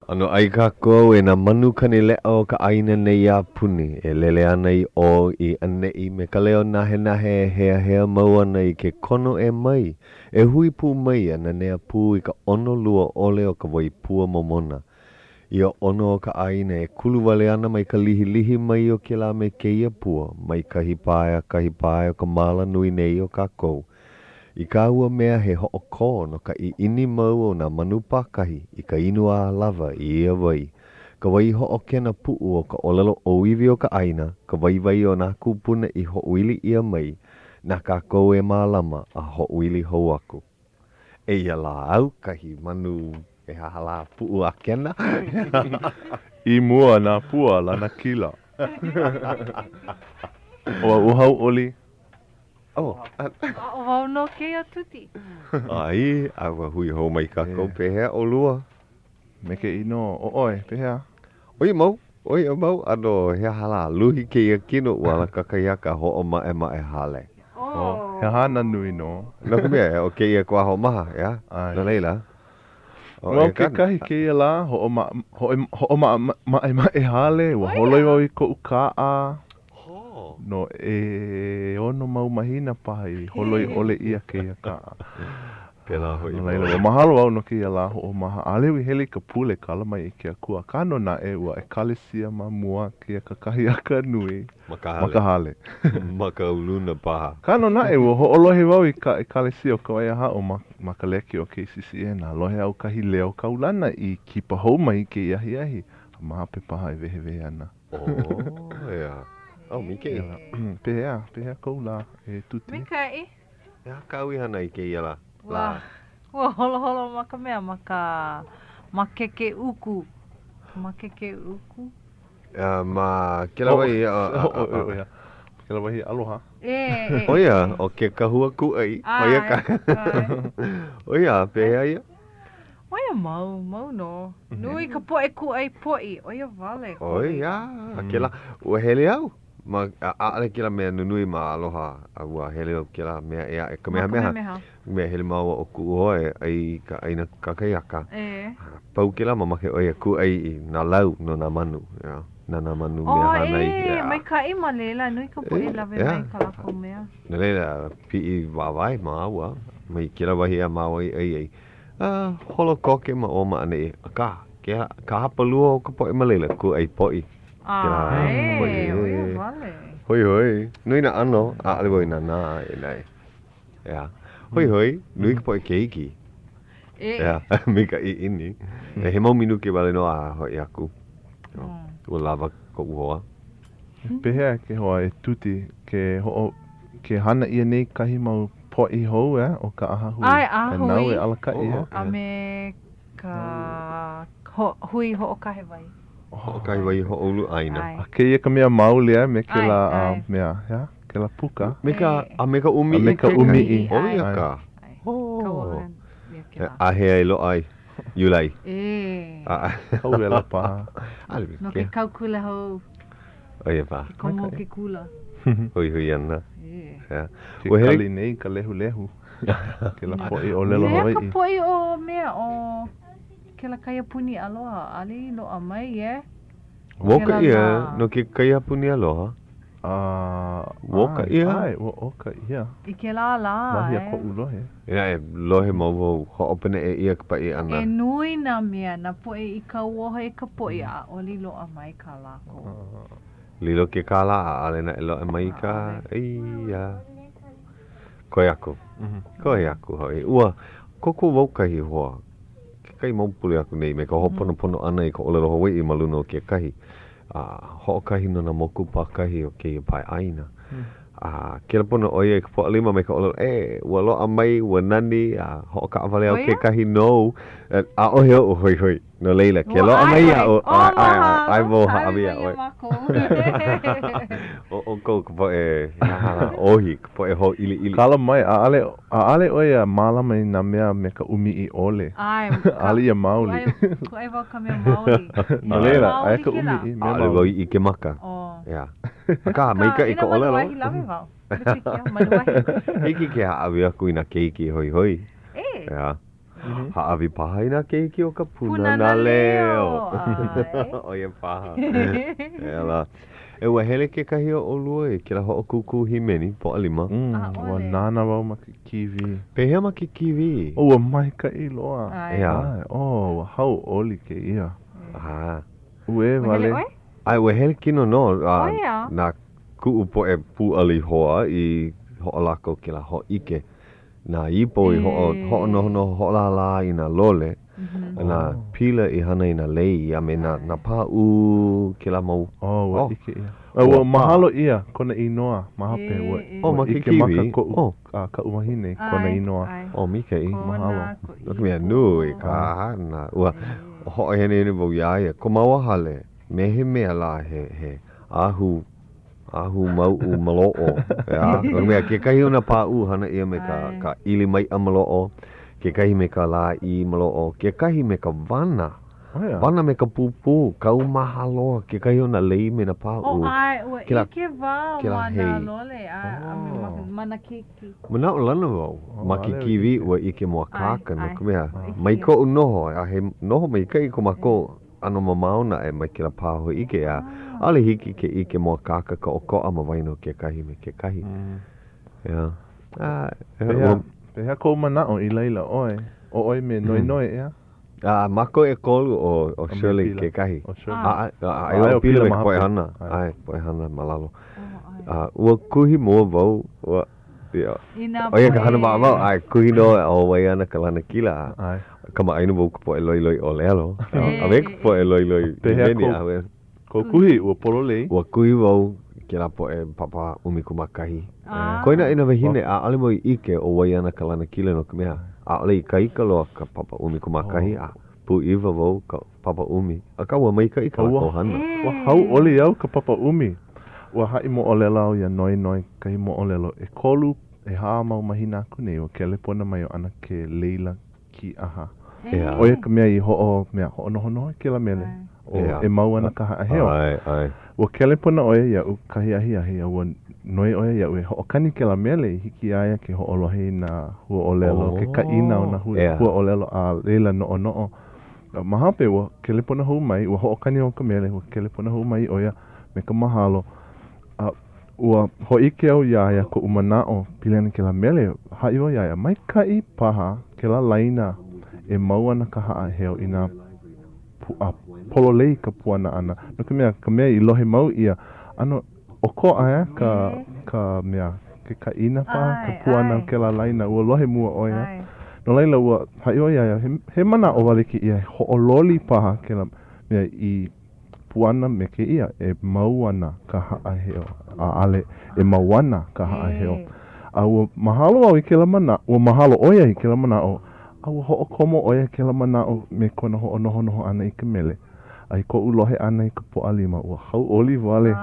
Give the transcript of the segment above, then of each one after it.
ʻAnoʻai kākou e nā manu kanileʻa o ka ʻāina nei a puni, e lele ana i ʻō i ʻaneʻi me ka leo nahenahe e heahea mau ana i ke kono e mai, e hui pū mai a nanea pū i ka ʻono lua ʻole o ka wai pua momona. Ia ʻono o ka ʻāina e kulu wale ana mai ka lihilihi mai o kēlā me kēia pua, mai kahi pae a kahi pae o ka māla nui nei o kākou. I kā ua mea he hoʻokō no ka ʻiʻini mau o nā manu pākahi i ka inu a lawa i ia wai, ka wai hoʻokena puʻu o ka ʻōlelo ʻōiwi o ka ʻāina, ka waiwai o nā kūpuna i hoʻoili ʻia mai, na kākou e mālama a hoʻoili hou aku. Eia lā au, kahi manu ʻehā lā puʻu akena. I mua nā pua lanakila. ʻO au hauʻoli. Oh. A ʻo wau nō kēia Tuti. ʻAe, a ua hui hou mai kākou, pehea ʻolua? Maikaʻi nō, ʻo ʻoe, pehea? ʻOia mau, ʻoia mau, ʻano he aha lā, luhi kēia kino ua ala kakahiaka hoʻomaʻemaʻe hale. Oh, he hana nui nō. No ka mea, ʻo kēia ka wā hoʻomaha, ʻeā? No laila, ʻo Wau kekahi kēia lā, hoʻomaʻemaʻe hale, ua holoi wau i koʻu kaʻa. No ʻeono mau mahina paha i holoi ʻole ʻia kēia kaʻa. Pēlā hoʻi. No laila, ua mahalo au no kēia lā hoʻomaha. ʻAʻole au i hele i ka pule kala mai i ke Akua. Akā nō naʻe, ua ʻekalesia ma mua kēia kakahiaka nui ma ka hale. Ma ka hale. Ma ka uluna paha. Akā nō naʻe, ua hoʻolohe wau i ka ʻekalesia o Kawaiahaʻo ma, ma ka lēkiō o KCCN, a lohe au kahi leo kaulana i kipa hou mai i kēia ahiahi. A ma hope paha e wehewehe ana. Oh, ʻeā. Oh, maikaʻi. Pehea, pehea kou lā, e Tuti? Maikaʻi. He aha kāu i hana i kēia lā? Ua, ua holoholo ma ka mea, ma ka, ma ke ke uku. Ma ke ke uku? Uh, ma kēlā wahi, uh, uh, uh, uh, uh, kēlā wahi aloha. E, e, ʻO ia, ʻo ke kahua kūʻai. ʻO ia ka. ʻO ia, pehea ia? ʻO ia mau, mau nō. Nui ka poʻe kūʻai poʻi, ʻo ia wale. ʻO ia, kēlā, ua hele au. Ma, ʻaʻole kēlā mea nunui ma Aloha, a ua hele au kēlā mea ʻē aʻe, Kamehameha. Kamehameha. Mea hele māua ʻo kuʻu hoa e ʻai i ka ʻaina kakahiaka. E. Pau kēlā, mamake ʻo ia kūʻai i nā lau no nā manu, you know, na nā manu mea hānai. Oh, e, maikaʻi ma laila, nui ka poʻe lawe mai kā lākou mea. No laila, piʻi wāwae māua mai kēlā wahi a māua i ʻai ai. A holo koke ma ʻō ma ʻaneʻi, akā, ke, ka hapalua o ka poʻe ma laila, kūʻai poʻi. Kēlā poʻi, ʻAe, ʻo ia wale. Hoihoi, nui nā ʻano, ʻaʻole wau i nānā aʻe naʻe. ʻEā. Hoihoi, nui ka poʻe keiki. E. ʻEā, me ka ʻiʻini. He mau minuke wale nō a hoʻi aku. Ua lawa koʻu hoa. Pehea ke hoa e Tuti, ke hoʻo, ke hana ʻia nei kahi mau poʻi hou, ʻeā, o ka ʻahahui. ʻAe, ʻahahui. E nāu e alakaʻi, ʻeā. A me ka ho, hui hoʻokahe wai. Hoʻokahe wai hoʻoulu ʻāina. ʻAe. A kēia ka mea maoli, ʻeā, me kēlā mea, ʻeā, kēlā puka. Me ka, a me ka ʻūmiʻi. A me ka ʻūmiʻi. ʻO ia ka. ʻAe. A hea e loaʻa ai? Iulai. E. Kauwela paha. No ke kau kula hou. ʻO ia paha. Ke komo ke kula. Hoihoi ana. E. Ke kali nei ka lehulehu. Kēlā poʻi ʻōlelo Hawaiʻi. Hea ka poʻi o mea o kēlā kaiapuni aloha, ʻaʻole i loaʻa mai, e? Ua ʻoka ʻia no ke kaiapuni aloha. A, Ua ʻoka ʻia? ʻAe, ua ʻoka ʻia. I kēlā lā, Wahi a koʻu lohe. Inā e lohe mau wau, hoʻopaneʻe ʻia ka paʻi ʻana. E nui nā mea, nā poʻe i kauoha i ka poʻi, ʻaʻole i loaʻa mai kā lākou. Lilo ke kālā, ʻaʻole naʻe loaʻa mai ka, ʻeia. Koe aku. Koe aku hoʻi. Ua kōkua wau kahi hoa, kekahi mau pule aku nei me ka hoʻoponopono ʻana i ka ʻōlelo Hawaiʻi ma luna o kekahi. A hoʻokahi no nā moku pākahi o kēia pae ʻāina. A kela pono ʻo ia i ka Pōʻalima me ka ʻōlelo, E, ua loaʻa mai, ua nani, a hoʻokaʻawale au kekahi nou. ʻAʻohe oʻu hoihoi. No laila, ke loaʻa mai iaʻu, ʻae, ʻae, ʻae wau hāʻawi iā ʻoe. ʻO ʻoukou ka poʻe ʻohi, ka poʻe hōʻiliʻili. Kala mai, ʻaʻole, ʻaʻole ʻo ia mālama i nā mea me ka ʻūmiʻi ʻole. ʻAʻole ia maoli. Kūʻai wau ka mea maoli. No laila, aia ka ʻūmiʻi, mea maoli. ʻAʻole wau i ʻike maka. ʻEā. Akā, maikaʻi ka ʻōlelo. Inā manuahi lawe wau. Hiki ke hāʻawi aku i nā keiki hoihoi. E. ʻEā. Hāʻawi paha i nā keiki o ka Pūnana Leo. ʻO ia paha. Eia lā. E ua hele kekahi o ʻolua i kēlā hoʻokūkū hīmeni Pōʻalima? Ua nānā wau ma ke kīwī. Pehea ma ke kīwī? Oh, ua maikaʻi loa. ʻEā. Oh, ua hauʻoli kēia. Ah. Uē wale. Ua hele ʻoe? ʻAe, ua hele kino nō. ʻO ia? Na kuʻu poʻe pūʻali hoa i hoʻolako kēlā hōʻike. Nā ipo i hoʻo, hoʻonohonoho, hoʻolālā i nā lole, nā pila i hana i nā lei, a me nā, nā pāʻū, kēlā mau. Oh, ua ʻike ʻia. A ua mahalo ʻia kona inoa ma hope. Ua, oh, ma ua ke ʻike maka kīwī. koʻu, Oh. a kaʻu wahine i kona inoa. Oh, maikaʻi. Mahalo. No ka mea, nui ka hana. Ua hoʻohenehene wau iā ia. Ko māua hale, me he mea lā he, he ahu Ahu mauʻu maloʻo, ʻeā? No ka mea, kekahi o nā pāʻū hana ʻia me ka, ka ʻili maiʻa maloʻo, kekahi me ka lāʻī maloʻo, kekahi me ka wana. Oh, yeah. Wana me ka pūpū, kaumaha loa kekahi o nā lei me nā pāʻū. Oh, ʻae, ua Kēlā, ʻike wau kēlā ma nā hei. lole a, a me ma, ma nā keiki. Manaʻolana wau, Oh, ma ke ʻaʻole kīwī ʻike. ua ʻike mōakāka, no ʻAe, ka mea, ʻae. mai koʻu noho, a he noho maikaʻi ko mākou ʻano mamao naʻe mai kēlā pā hōʻike, a ʻaʻole hiki ke ʻike mōakāka ka ʻokoʻa ma waena o kekahi me kekahi. Yeah. A, Pehea, pehea kou manaʻo i laila ʻoe? ʻO ʻoe me Noenoe, ʻeā? A, mākou ʻekolu ʻo, ʻo Shirley kekahi. ʻO Shirley. A, a, a, ʻo Pila me ka poʻe hana. ʻAe, poʻe hana ma lalo. A, ua kuhi mua wau, ua, ia, ʻo ia ka hana maʻamau, ʻae, kuhi nō ʻo wai ana ka lanakila, a kamaʻāina wau i ka poʻe loiloi ʻōlelo, a me ka poʻe loiloi hīmeni, a me. Kou kuhi, ua pololei? Ua kuhi wau i kēlā poʻe papa 11. Koe naʻe nā wāhine, ʻaʻole wau i ʻike ʻo wai ana ka lanakila no ka mea, ʻaʻole ikaika loa ka papa 11, a pūʻiwa wau ka papa ʻumi, akā ua maikaʻi kā lākou hana. Ua hauʻoli au ka papa ʻumi. Ua haʻi moʻolelo au iā Noenoe kahi moʻolelo ʻekolu, ʻehā mau mahina aku nei, ua kelepona mai ʻo ʻAnakē Leila Kīʻaha. ʻO ia ka mea i hoʻo, mea, hoʻonohonoho i kēlā mele ʻo E Mau Ana Ka Haʻaheo. Ua kelepona ʻo ia iaʻu kahi ahiahi a ua noi ʻo ia iaʻu e hoʻokani kēlā mele i hiki iā ia ke hoʻolohe i nā huaʻōlelo, ke kaʻina o nā huaʻōlelo a laila noʻonoʻo. Ma hope, ua kelepona hou mai, ua hoʻokani au i ka mele, ua kelepona hou mai ʻo ia me ka mahalo. A ua hōʻike au iā ia koʻu manaʻo pili ana i kēlā mele, haʻi wau iā ia, maikaʻi paha kēlā laina e mau ana ka haʻaheo inā a pololei ka puana ʻana, no ka mea, ka mea i lohe mau ʻia, ʻano ʻokoʻa ē ka, ka mea, ke kaʻina paha, ka puana o kēlā laina, ua lohe mua ʻoe ē. No laila, ua haʻi wau iā ia, he, he manaʻo wale kēia, he hoʻololi paha kēlā mea i puana me kēia, e mau ana ka haʻaheo, ʻaʻale, e mau ana ka haʻaheo. A ua mahalo au i kēlā manaʻo, ua mahalo ʻo ia i kēlā manaʻo, a ua hoʻokomo ʻo ia i kēlā manaʻo me kona hoʻonohonoho ʻana i ka mele. A i koʻu lohe ʻana i ka Pōʻalima, ua hauʻoli wale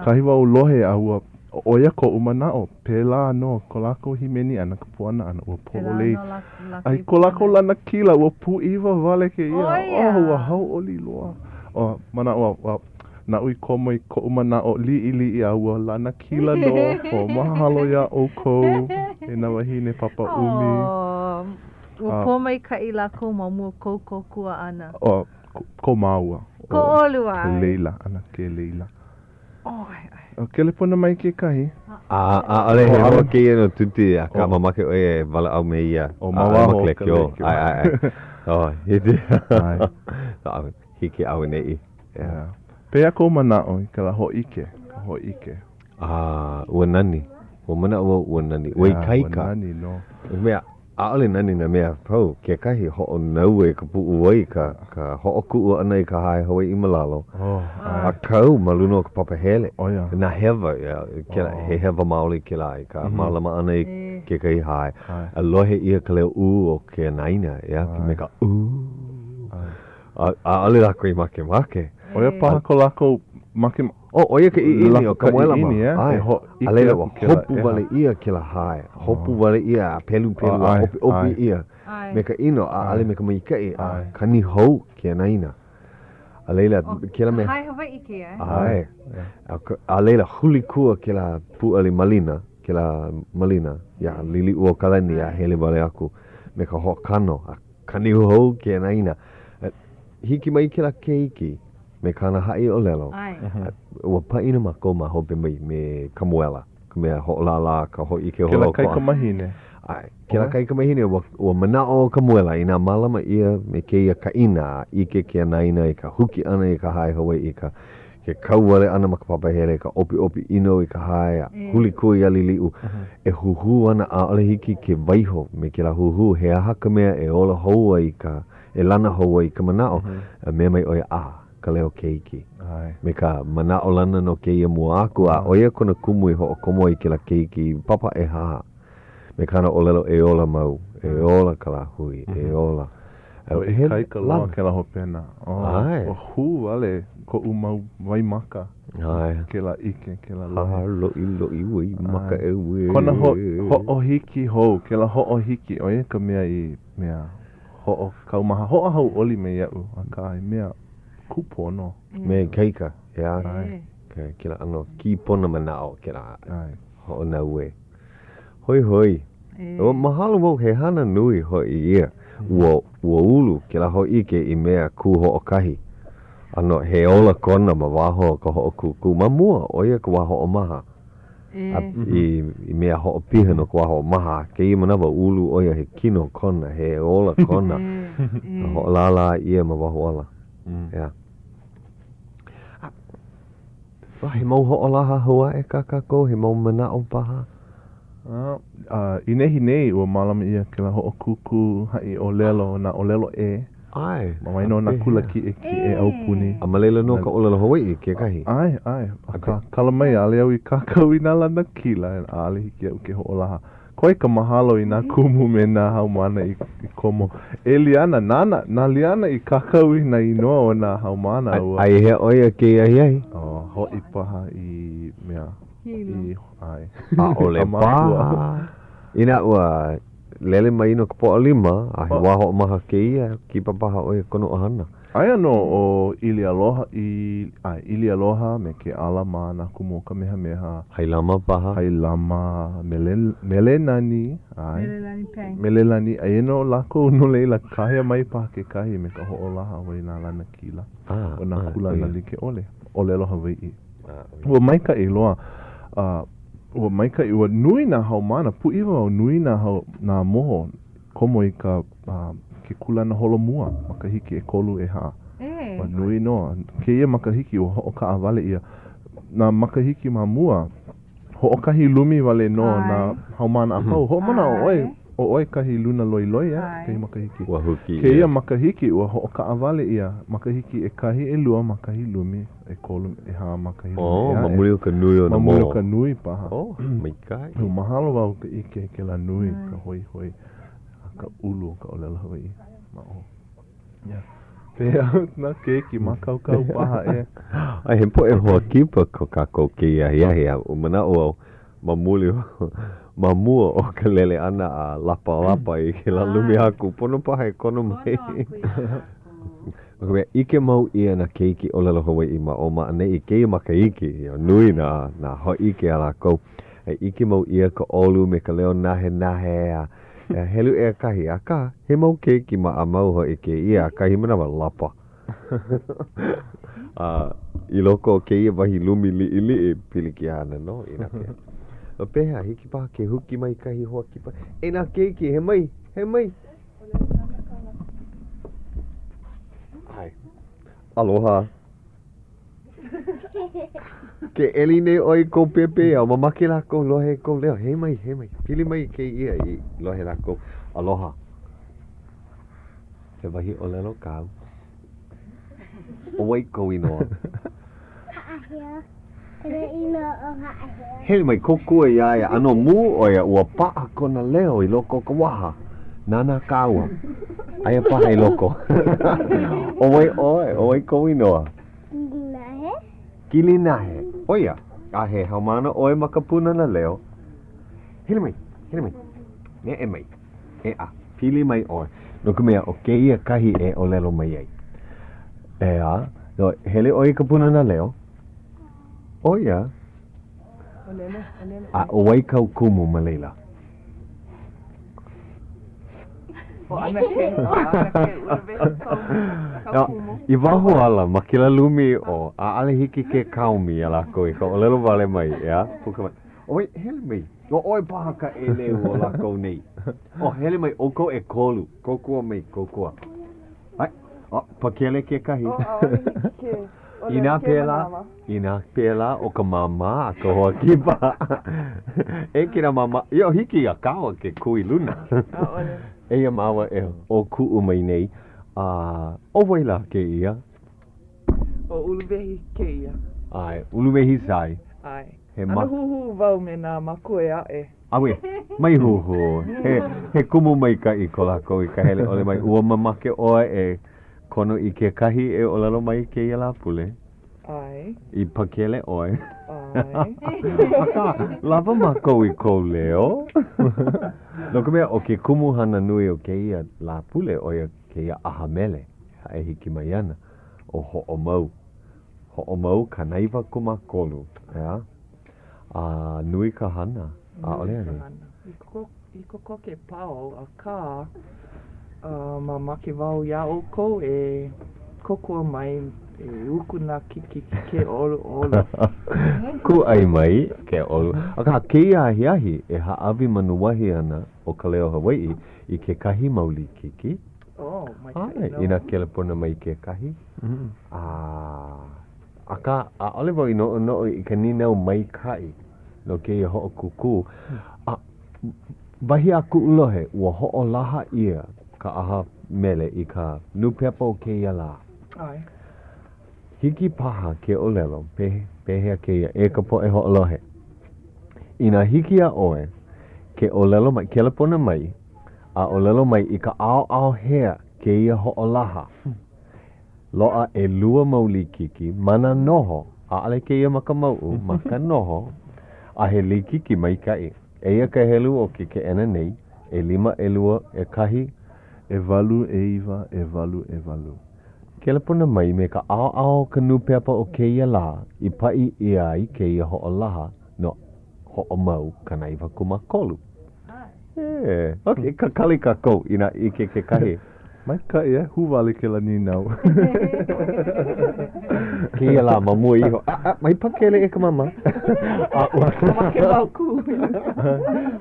kahi wau lohe a ua ʻo ia koʻu manaʻo, pēlā nō ko lākou hīmeni ʻana, ka puana ʻana, ua pololei. A i ko lākou lanakila, ua pūʻiwa wale kēia. Oh, ua hauʻoli loa. Oh, manaʻo au, well, naʻu i komo i koʻu manaʻo liʻiliʻi a ua lanakila nō. Oh, mahalo iā ʻoukou e nā wāhine papa ʻumi. Oh, ua pōmaikaʻi lākou ma mua o kou kōkua ʻana. Oh, ko māua. Ko ʻolua. Ke Leila, ʻAnakē Leila. Oh, ʻae, ʻae. O kelepona mai kekahi. A, ʻaʻole he hoa kēia no Tuti, akā mamake ʻoe e walaʻau me ia. O, ma waho o ka lekiō. ʻAe, ʻae, ʻae. Oh, hiki. ʻAe. Hiki auaneʻi. Yeah. Pehea kou manaʻo i kēlā hōʻike, ka hōʻike? A, ua nani. Ua manaʻo wau ua nani. Ua ikaika. Yeah, ua nani nō. Mea, ʻaʻole nani nā mea a pau. Kekahi hoʻonaue i ka puʻuwai, ka, ka hoʻokuʻu ʻana i ka hae Hawaiʻi ma lalo. Oh, ʻae. A kau ma luna o ka papahele. ʻO ia. Nā hewa, yeah, kēlā, he hewa maoli kēlā i ka mālama ʻana i kekahi hae. ʻAe. A lohe ʻia ka leo ʻū o ke anaina, yeah, me ka ʻū. ʻAe. A, ʻaʻole lākou i makemake. ʻO ia paha ko lākou make. Oh, ʻo ia ka ʻiʻini o Kamuela mā. ʻAe. A laila, ua hopu wale ʻia kēlā hae. Hopu wale ʻia a pelupelu a ʻopiʻopi ʻia me ka ʻino, ʻaʻole me ka maikaʻi, a kani hou ke anaina. A laila, kēlā mea. Hae Hawaiʻi kēia, eh? ʻAe. A laila, hulikua kēlā pūʻali malina, kēlā malina iā Liliʻuokalani a hele wale aku me ka hoʻokano. Kanihu hou ke anaina. Hiki mai kēlā keiki me kāna haʻi ʻōlelo. Ua pāʻina mākou ma hope mai me Kamuela, ka mea hoʻolālā, ka hōʻike holoʻokoʻa. Kēlā kaikamahine. ʻAe. Kēlā kaikamahine, ua, ua manaʻo ʻo Kamuela inā mālama ʻia me kēia kaʻina a ʻike ke anaina i ka huki ʻana i ka hae Hawaiʻi, ka ke kau wale ʻana ma ka papahele, ka ʻopiʻopi ʻino i ka hae, a hulikua iā Liliʻu, e huhū ana, ʻaʻole hiki ke waiho me kēlā huhū, he aha ka mea e ola hou ai ka, e lana hou ai ka manaʻo, a mea mai ʻo ia, a, ka leo keiki. Me ka manaʻolana no kēia mua aku, a ʻo ia kona kumu i hoʻokomo ai kēlā keiki i papa ʻehā, me kāna ʻōlelo e ola mau, e ola ka lāhui, e ola. Ua ikaika loa kēlā hopena. Ua hū wale koʻu mau waimaka. Kēlā ʻike, kēlā lohe. Hāloʻiloʻi waimaka e uē. Kona hoʻohiki hou, kēlā hoʻohiki, ʻo ia ka mea i mea hoʻokaumaha, hoʻohauʻoli mai iaʻu, akā he mea kūpono. Me ikaika, ʻeā? Kēlā ʻano kīpona manaʻo kēlā hoʻonaue. Hoihoi. Ua mahalo wau he hana nui hoʻi ia. Ua, ua ulu kēlā hōʻike i mea kū hoʻokahi. ʻAno, he ola kona ma waho o ka hoʻokūkū. Ma mua, ʻo ia ka wā hoʻomaha. A i, i mea hoʻopiha no ka wā hoʻomaha. A kēia manawa, ulu ʻo ia he kino kona, he ola kona. A hoʻolālā ʻia ma waho ala. ʻEā. A he mau hoʻolaha hou aʻe kā kākou, he mau manaʻo paha? A i nehinei, ua mālama ʻia kēlā hoʻokūkū haʻi ʻōlelo, nā ʻōlelo ʻē. ʻAe. Ma waena o nā kula kiʻekiʻe aupuni. A ma laila nō ka ʻōlelo Hawaiʻi kekahi. ʻAe, ʻae. Akā, kala mai, ʻaʻole au i kākau i nā lanakila, ʻaʻole hiki iaʻu ke hoʻolaha. Koe ka mahalo i nā kumu me nā haumāna i komo. E Liana, nāna, na Liana i kākau i nā inoa o nā haumāna ua. Ai hea ʻo ia kēia ahiahi? Oh, hoʻi paha i mea, i, ʻae. ʻAʻole paha. Inā ua lele mai no ka Pōʻalima, a he wā hoʻomaha kēia, kipa paha ʻo ia kona ʻohana. Aia nō ʻo ʻIli Aloha i, ʻae, ʻIli Aloha me ke ala ma nā kumu o Kamehameha. Hailama paha. Hailama, Mele, Melelani, ʻae. Melelani Pang. Melelani, aia nō lākou no laila, kāhea mai paha kekahi me ka hoʻolaha ʻo i nā lanakila o nā kūlana like ʻole, ʻōlelo Hawaiʻi. Ua maikaʻi loa, a ua maikaʻi, ua nui nā haumāna, pūʻiwa wau, nui nā hau, nā moho komo i ka ke kūlana holomua makahiki ʻekolu ʻehā. Ua nui nō. Kēia makahiki ua hoʻokaʻawale ʻia. Nā makahiki ma mua, hoʻokahi lumi wale nō nā haumāna a pau. Hoʻomanaʻo ʻoe, ʻo ʻoe kahi luna loiloi, ʻeā, kekahi makahiki. Ua huki ʻia. Kēia makahiki ua hoʻokaʻawale ʻia, makahiki ʻekahi, ʻelua ma kahi lumi, ʻekolu, ʻehā ma kahi lumi. Oh, ma muli o ka nui o nā moho. Ma muli o ka nui paha. Oh, maikaʻi. Mahalo wau ka ʻike kēlā nui, ka hoihoi. A ka ulu o ka ʻōlelo Hawaiʻi ma o. Yeah. Pehea nā keiki mākaukau paha e. A he poʻe hoa kipa ko kākou kēia ahiahi a ua manaʻo au ma muli ma mua o ka lele ʻana a lapalapa i kēlā lumi haku, pono paha e kono mai. No ka mea, ʻike mau ʻia nā keiki ʻōlelo Hawaiʻi ma ʻō ma ʻaneʻi kēia makahiki, nui nā nā hōʻike a lākou. E ʻike mau ʻia ka ʻolu me ka leo nahenahe a helu ʻia kahi, akā, he mau keiki maʻamau hoʻi kēia a kahi manawa lapa. A i loko o kēia wahi lumi liʻiliʻi, pilikia ana nō inā pēlā. A pehea, hiki paha ke huki mai kahi hoa kipa? E nā keiki, he mai, he mai! ʻAe. Aloha. Ke ʻeli nei ʻoe i kou pepeiao, mamake lākou lohe i kou leo. He mai, he mai, pili mai i kēia i lohe lākou. Aloha. He wahi ʻōlelo kāu. ʻO wai kou inoa? Haʻaheo. Koʻu inoa ʻo Haʻaheo. Hele mai, kōkua iā ia. ʻAno mū ʻo ia, ua paʻa kona leo i loko o ka waha. Nānā kāua. Aia paha i loko. ʻO wai ʻoe? ʻO wai kou inoa? Kilinahe. Kilinahe. ʻO ia. A he haumāna ʻoe ma ka Pūnana Leo. Hele mai, hele mai. Neʻe mai. ʻEā, pili mai ʻoe. No ka mea, ʻo kēia kahi e ʻōlelo mai ai. ʻEā, no, hele ʻoe i ka Pūnana Leo. ʻO ia. A ʻo wai kāu kumu ma laila? ʻO ʻAnakē, ʻo ʻAnakē Uluwehi kau, kau kumu. I waho ala, ma kēlā lumi ʻo, ʻaʻole hiki ke kaomi iā lākou i ka ʻōlelo wale mai, ʻeā? Puka mai. ʻOe, hele mai. ʻO ʻoe paha ka ʻeleu o lākou nei. ʻO, hele mai ʻoukou ʻekolu. Kōkua mai, kōkua. ʻAe, ʻo, pakele kekahi. ʻO, ʻaʻole hiki ke ʻōlelo Inā kēia pēlā, manawa. inā pēlā, ʻo ka māmā a ka hoa kipa. E kēlā māmā, io hiki iā kāua ke kū i luna. ʻAʻole. Eia māua e ʻōkuʻu mai nei, a ʻo wai lā kēia? ʻO Uluwehi kēia. ʻAe, Uluwehi Sai. ʻAe. He ma. ʻAno huhū wau me nā mākua ʻē aʻe. Auē, mai huhū. He, he kumu maikaʻi ko lākou i ka hele ʻole mai. Ua mamake ʻoe e kono i kekahi e ʻōlelo mai i kēia Lāpule. ʻAe. I pakele ʻoe. ʻAe. Akā, lawa mākou i kou leo. No ka mea, ʻo ke kumuhana nui o kēia Lāpule, ʻo ia kēia ʻaha mele e hiki mai ana, ʻo Hoʻomau. Hoʻomau 93, ʻeā? A nui ka hana, ʻaʻole Nui ka anei? hana. I koko, i kokoke pau, akā, mamake wau iā ʻoukou e kōkua mai e uku nā kikiki ke ʻoluʻolu. Kūʻai mai ke ʻolu. Akā, kēia ahiahi e hāʻawi manuahi ana ʻo Ka Leo Hawaiʻi i kekahi mau likiki. Oh, maikaʻi ʻAe, nō. inā kelepona mai kekahi. A, akā, ʻaʻole wau i noʻonoʻo i ka nīnau maikaʻi no kēia hoʻokūkū. A, wahi a kuʻu lohe, ua hoʻolaha ʻia ka ʻaha mele i ka nūpepa o kēia lā. ʻAe. Hiki paha ke ʻōlelo, pehea kēia, e ka poʻe hoʻolohe. Inā hiki iā ʻoe ke ʻōlelo mai, kelepona mai, a ʻōlelo mai i ka ʻaoʻao hea kēia hoʻolaha, loaʻa ʻelua mau likiki ma nā noho, ʻaʻole kēia ma ka mauʻu, ma ka noho, a he likiki maikaʻi. Eia ka helu o ke keʻena nei, ʻelima, ʻelua, ʻekahi, ʻEwalu, ʻeiwa, ʻewalu, ʻewalu. Kelepona mai me ka ʻaoʻao o ka nūpepa o kēia lā i paʻi ʻia ai kēia hoʻolaha no Hoʻomau 93. E, ok, kakali kākou inā ʻike kekahi. Maikaʻi, e, hū wale kēlā nīnau. Kēia lā ma mua iho, a, a, mai pakele e ka māmā. A ua. Mamake wau kū.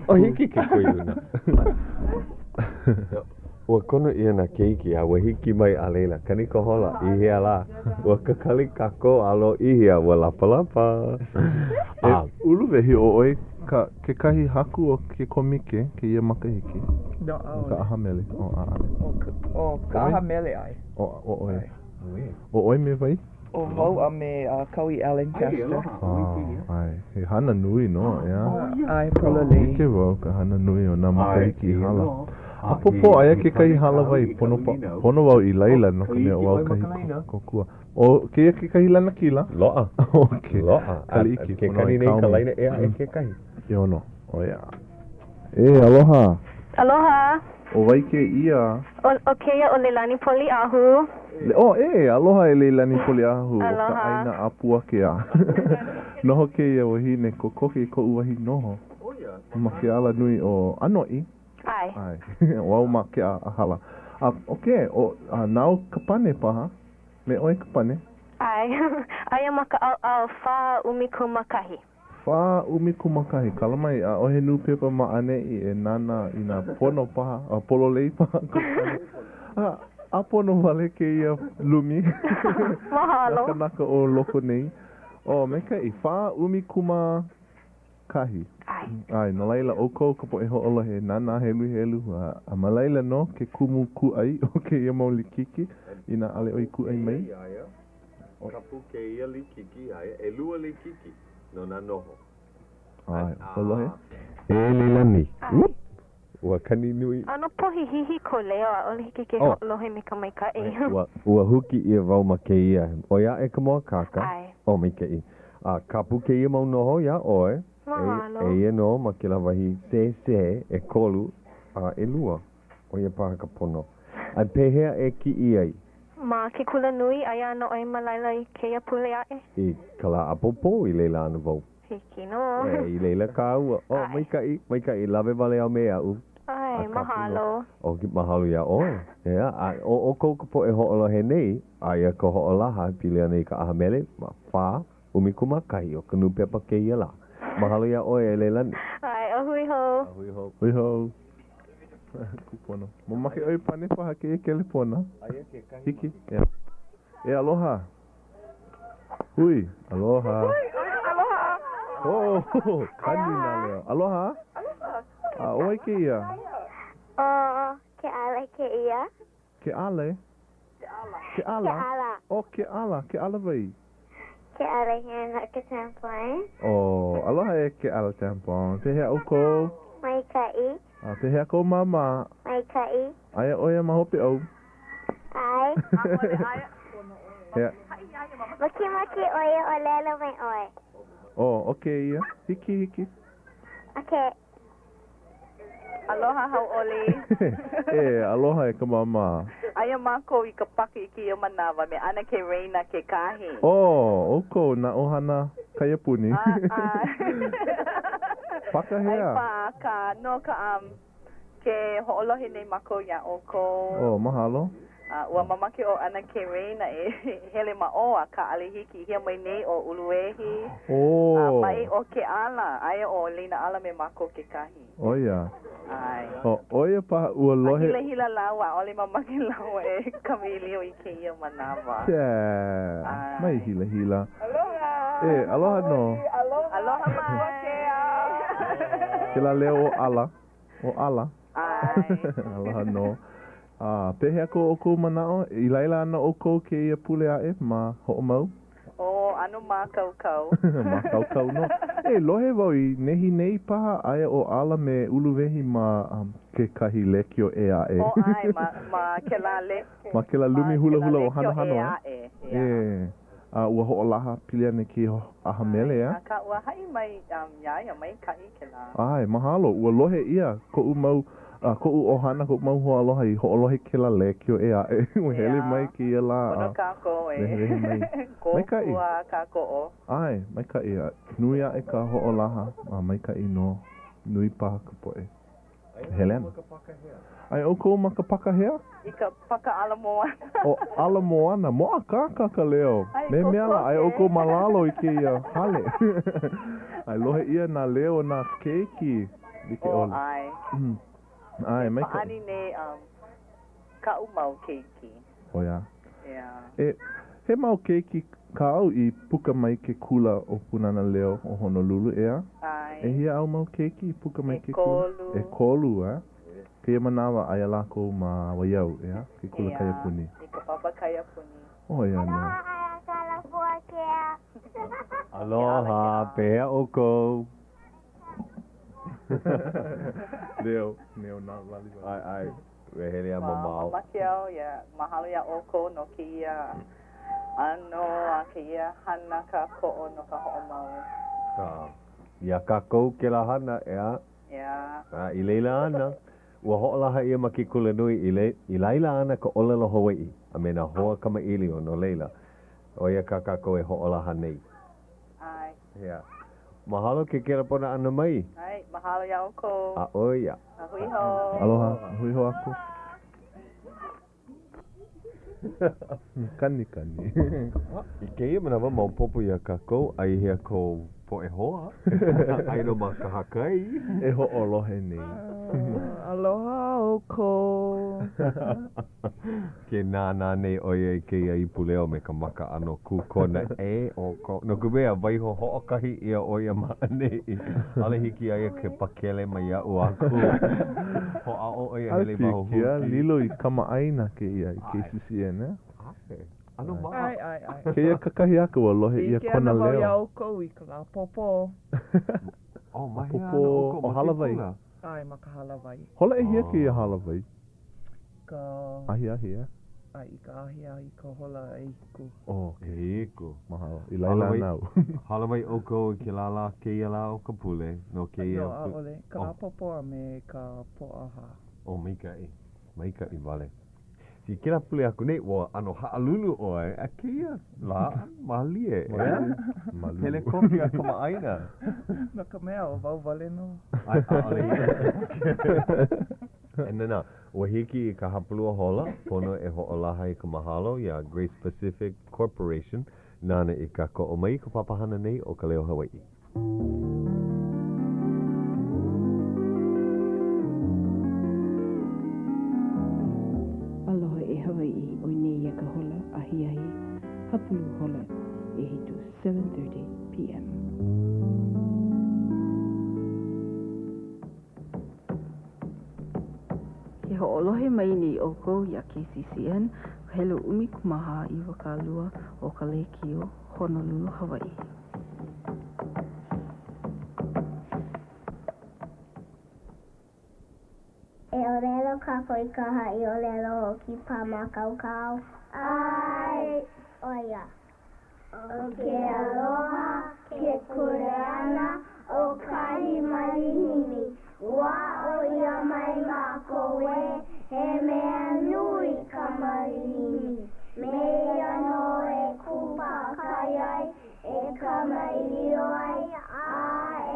O hiki ke kū i luna. Ua kono ʻia nā keiki a ua hiki mai a laila, kani ka hola i hea lā? Ua kakali kākou a lōʻihi a ua lapalapa. E Uluwehi ʻo ʻoe ka kekahi haku o ke kōmike kēia makahiki? No, ʻaʻole. Ka ʻaha mele, ʻo ʻaʻole. ʻO ka, ʻo ka ʻaha mele, ʻae. ʻO, ʻo ʻoe. ʻO ʻoe me wai? ʻO wau a me Kaui Alencaster. ʻAe, he hana nui nō, ʻeā? ʻAe, pololei. ʻIke wau ka hana nui o nā makahiki i hala. ʻApōpō aia kekahi hālāwai pono, pono wau i laila no ka mea ʻo au kahi kōkua. ʻO kēia kekahi lanakila? Loaʻa. Okay. Loaʻa. Kali iki. Ke kani nei ka laina ʻē aʻe kekahi. ʻEono. ʻO ia. E, aloha. Aloha. ʻO wai kēia? ʻO, ʻo kēia ʻo Leilani Poliʻahu. Le, oh, e, aloha e Leilani Poliʻahu Aloha. o ka ʻāina ʻApuakea. Noho kēia wahine kokoke i koʻu wahi noho ma ke alanui ʻo ʻAnoʻi. ʻAe. ʻAe. ʻO au ma ke ʻAhala. A, okay, ʻo, a nāu ka pane paha. Me ʻoe ka pane. ʻAe. Aia ma ka ʻaoʻao 41. 41. Kala mai, ʻaʻohe nūpepa ma ʻaneʻi e nānā inā pono paha, a pololei paha ka pane. A, ʻāpono wale kēia lumi. Mahalo. Nā kānaka o loko nei. Oh, maikaʻi. 41. ʻAe. ʻAe, no laila, ʻoukou ka poʻe hoʻolohe, nānā heluhelu, a, a ma laila nō ke kumu kūʻai o kēia mau likiki, inā ʻaʻole ʻoe i kūʻai mai. Kapu kēia likiki aia ʻelua likiki no nā noho. ʻAe, ʻo lohe. E Leilani. Ua kani nui. ʻAno pohihihi kou leo, ʻaʻole hiki ke Oh. hoʻolohe me ka maikaʻi. Ua, ua huki ʻia wau ma kēia. ʻOi aʻe ka mōakāka. ʻAe. Oh, maikaʻi. A kapu kēia mau noho iā ʻoe. Mahalo. Eia nō ma kēlā wahi sēsē ʻekolu a ʻelua. ʻO ia paha ka pono. A pehea e kiʻi ai? Ma ke kula nui, aia ana ʻoe ma laila i kēia pule aʻe? I ka lā ʻapōpō i laila ana wau. Hiki nō. E, i laila kāua. Oh, maikaʻi, maikaʻi, lawe wale au me aʻu. ʻAe. ʻAe, mahalo. ʻO, mahalo iā ʻoe. ʻEā, a ʻo ʻoukou ka poʻe hoʻolohe nei, aia ka hoʻolaha e pili ana i ka ʻaha mele ma whā 11 o ka nūpepa kēia lā. Mahalo iā ʻoe e Leilani. ʻAe, a hui hou. A hui hou. Hui hou. Kūpono. Mamake ʻoe e pane paha kēia kelepona. Aia kekahi. Hiki. Yeah. E aloha. Hui. Aloha. Aloha. Oh, kani nā leo. Aloha. Aloha. A ʻo wai kēia? ʻO Keʻala kēia. Keʻale? Keʻala. Keʻala. ʻO Keʻala. Keʻala wai? Keʻala Hianaka Tampone. Oh, aloha e Keʻala Tampone. Pehea ʻoukou? Maikaʻi. A pehea kou māmā? Maikaʻi. Aia ʻo ia ma hope ou? ʻAe. Ea. Makemake ʻo ia ʻōlelo me ʻoe. Oh, ʻo kēia. Hiki, hiki. Okay. Aloha hauʻoli. E, aloha e ka māmā. Aia mākou i ka paka i kēia manawa me ʻAnakē Reina kekahi. Oh, ʻoukou nā ʻohana kaiapuni. ʻAe. Paka hea? ʻAe pāka, no ka um, ke hoʻolohe nei mākou iā ʻoukou. Oh, mahalo. A ua mamake ʻo ʻAnakē Reina e hele ma ʻō, akā ʻaʻole hiki. Hea mai nei ʻo Uluwehi. Oh. A maʻi ʻo Keʻala. Aia ʻo Leina ala me mākou kekahi. ʻO ia. ʻAe. ʻO, ʻo ia paha ua lohe. A hilahila lāua, ʻaʻole mamake lāua e kamaʻilio i kēia manawa. Tē. ʻAe. Mai hilahila. Aloha. E, aloha nō. Aloha. Aloha mai. Kēlā leo o ʻAla. ʻO ʻAla. ʻAe. Aloha nō. A pehea ko ʻoukou manaʻo? I laila ana ʻoukou kēia pule aʻe ma Hoʻomau? ʻO, ʻano mākaukau. Mākaukau nō. E, lohe wau i nehinei paha, aia ʻo ʻAla me Uluwehi ma um, kekahi lēkiō ʻē aʻe. ʻO, ʻae, ma, ma kēlā le, Ma kēlā lumi ma kēlā hulahula o lēkiō Hanohano, ʻē eh? aʻe. Yeah. E. A ua hoʻolaha pili ana i kēia ʻaha mele, ʻeā? Akā, ua haʻi mai um, iā ia, maikaʻi kēlā. ʻAe, mahalo. Ua lohe ʻia koʻu mau, a koʻu ʻohana, koʻu mau hoaaloha i hoʻolohe i kēlā lēkiō ʻē aʻe. Ua hele mai kēia lā a Pono kākou e wehewehe mai. Maikaʻi. kōkua kākoʻo. ʻAe, maikaʻi. A nui aʻe ka hoʻolaha, a maikaʻi nō. Nui paha ka poʻe. Hele ana. Aia ʻoukou ma ka paka hea? I ka paka Ala Moana. ʻO Ala Moana. Mōakāka ka leo. Me mea lā, aia ʻoukou ma lalo i kēia hale. A lohe ʻia nā leo o nā keiki like ʻole. ʻO, ʻae. ʻAe, maikaʻi. Ke pāʻani nei um, kaʻu mau keiki. ʻO ia. Yeah. E, he mau keiki kāu i puka mai ke kula ʻo Pūnana Leo o Honolulu, ʻeā? ʻAe. ʻEhia āu mau keiki i puka mai ke kula? ʻEkolu. ʻEkolu, ʻeā? Kēia manawa, aia lākou ma Waiau, ʻeā? Ke kula ʻEā, kaiapuni. i ka papa kaiapuni. ʻO ia nō. Aloha, Kalapuakea. Aloha, pehea ʻoukou? Leo, leo nā wali wali. ʻAe, ʻae. Ua hele a mamao. Mamake au, ia, mahalo iā ʻoukou no kēia ʻano a kēia hana kākoʻo no ka hoʻomau. A, iā kākou kēlā hana, ʻeā? ʻEā. A, i laila ana, ua hoʻolaha ʻia ma ke kulanui, i, le, i laila ana ka ʻōlelo Hawaiʻi a me nā hoa kamaʻilio, no laila, ʻo ia kā kākou e hoʻolaha nei. ʻAe. ʻEā. Mahalo ke kelepona ʻana mai. ʻAe, mahalo iā ʻoukou. A ʻo ia. A hui hou. Aloha, a hui hou aku. Kanikani. I kēia manawa, maopopo iā kākou, ai hea kou poʻe hoa, aia nō ma kahakai. E hoʻolohe nei. Aloha ʻoukou. Ke nānā nei ʻo ia i kēia ipuleo me ka maka ʻano kūkona ʻē o ko, no ka mea, waiho hoʻokahi ʻia ʻo ia ma ʻaneʻi. ʻAʻole hiki iā ia ke pakele mai iaʻu aku. Hoʻāʻo ʻo ia hele i ʻAe pilikia, lilo i kamaʻāina kēia i KCCN, ʻeā? ʻAe, ʻano maʻa. ʻAe, ʻae, ʻae. Kēia kakahiaka ua lohe ʻia ʻIke kona ana wau leo. iā ʻoukou i ka lā ʻapōpō. Oh, ma hea ana ʻApōpō, ʻoukou ʻo ma ke Hālāwai. kula? ʻAe, ma ka hālāwai. Hola ʻehia kēia hālāwai? Ka. Ahiahi, ʻeā? ʻAe, i ka ahiahi, i ka hola ʻehiku. Oh, ʻEhiku. Mahalo. I laila ana au. Hālāwai ʻoukou i kēlā lā, kēia lā o ka pule, no kēia. No, ʻaʻole. Ka lā ʻapōpō a me ka Pōʻahā. Oh, maikaʻi. Maikaʻi wale. I kēlā pule aku nei, ua ʻano haʻalulu ʻoe, a kēia lā, mālie, ʻeā? Malū. Hele koke a kamaʻāina. No ka mea, ʻo wau wale nō. ʻAe, ʻaʻole. E nānā, ua hiki i ka hapalua hola, pono e hoʻolaha i ka mahalo iā Grace Pacific Corporation nāna i kākoʻo mai i ka papahana nei ʻo Ka Leo Hawaiʻi. Aloha e Hawaiʻi, ʻoi nei ka hola ahiahi hapalua hola ʻehiku, 7:30 PM. Ke hoʻolohe mai nei ʻoukou iā KCCN, ka helu 14 20 o ka lēkiō Honolulu, Hawaiʻi. E ʻōlelo kākou i ka haʻiʻōlelo hoʻokipa mākaukau. ʻAe, ʻo ia. ʻO ke aloha ke kuleana o kahi malihini. Ua aʻo ʻia mai mākou ē he mea nui ka malihini. Me ia nō e kūpaʻakai ai, e kamaʻilio ai, a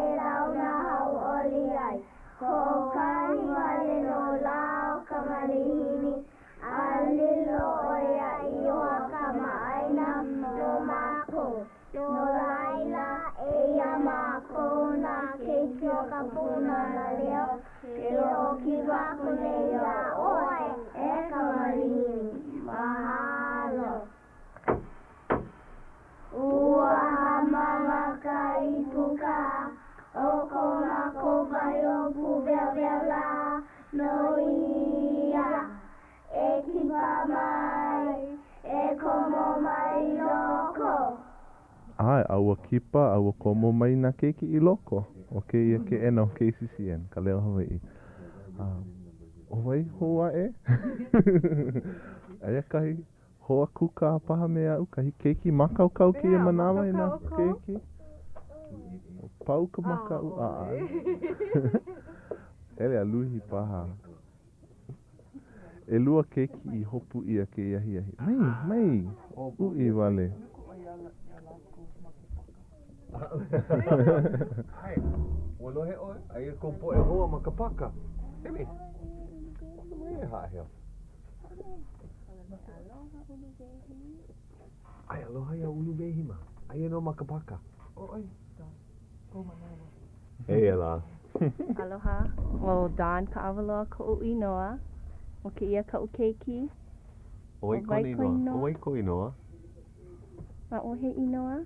e launa hauʻoli ai. Hoʻokahi wale nō lā o ka malihini, A lilo ʻo ia i hoa kamaʻāina no mākou. No laila, eia mākou nā keiki o ka Pūnana Leo, ke hoʻokipa aku nei iā ʻoe, e ka malihini. Mahalo. Ua hāmama ka ʻīpuka o ko mākou wahi ʻōpū weuweu lā, no ia e kipa mai, e komo mai i loko. ʻAe, a ua kipa a ua komo mai nā keiki i loko o kēia keʻena o KCCN, ka Leo Hawaiʻi. A ʻo wai hou aʻe? Aia kahi Hoa kūkā paha me aʻu, kahi keiki mākaukau kēia manawa e nā keiki. Pau ka makaʻu ʻaʻale. Hele a luhi paha. ʻElua keiki i hopu ʻia kēia ahiahi. Mai, mai, uʻi wale. ʻAe, ua lohe ʻoe, aia kou poʻe hoa ma ka paka. Emi, kono mai e haʻaheo. ʻAe, aloha iā Uluwehi mā. Aia nō ma ka paka. Eia lā. Aloha, ʻo Dawn Kaʻawaloa koʻu inoa. ʻO kēia kaʻu keiki. ʻO wai kona inoa? ʻO wai kou inoa? ʻAʻohe inoa.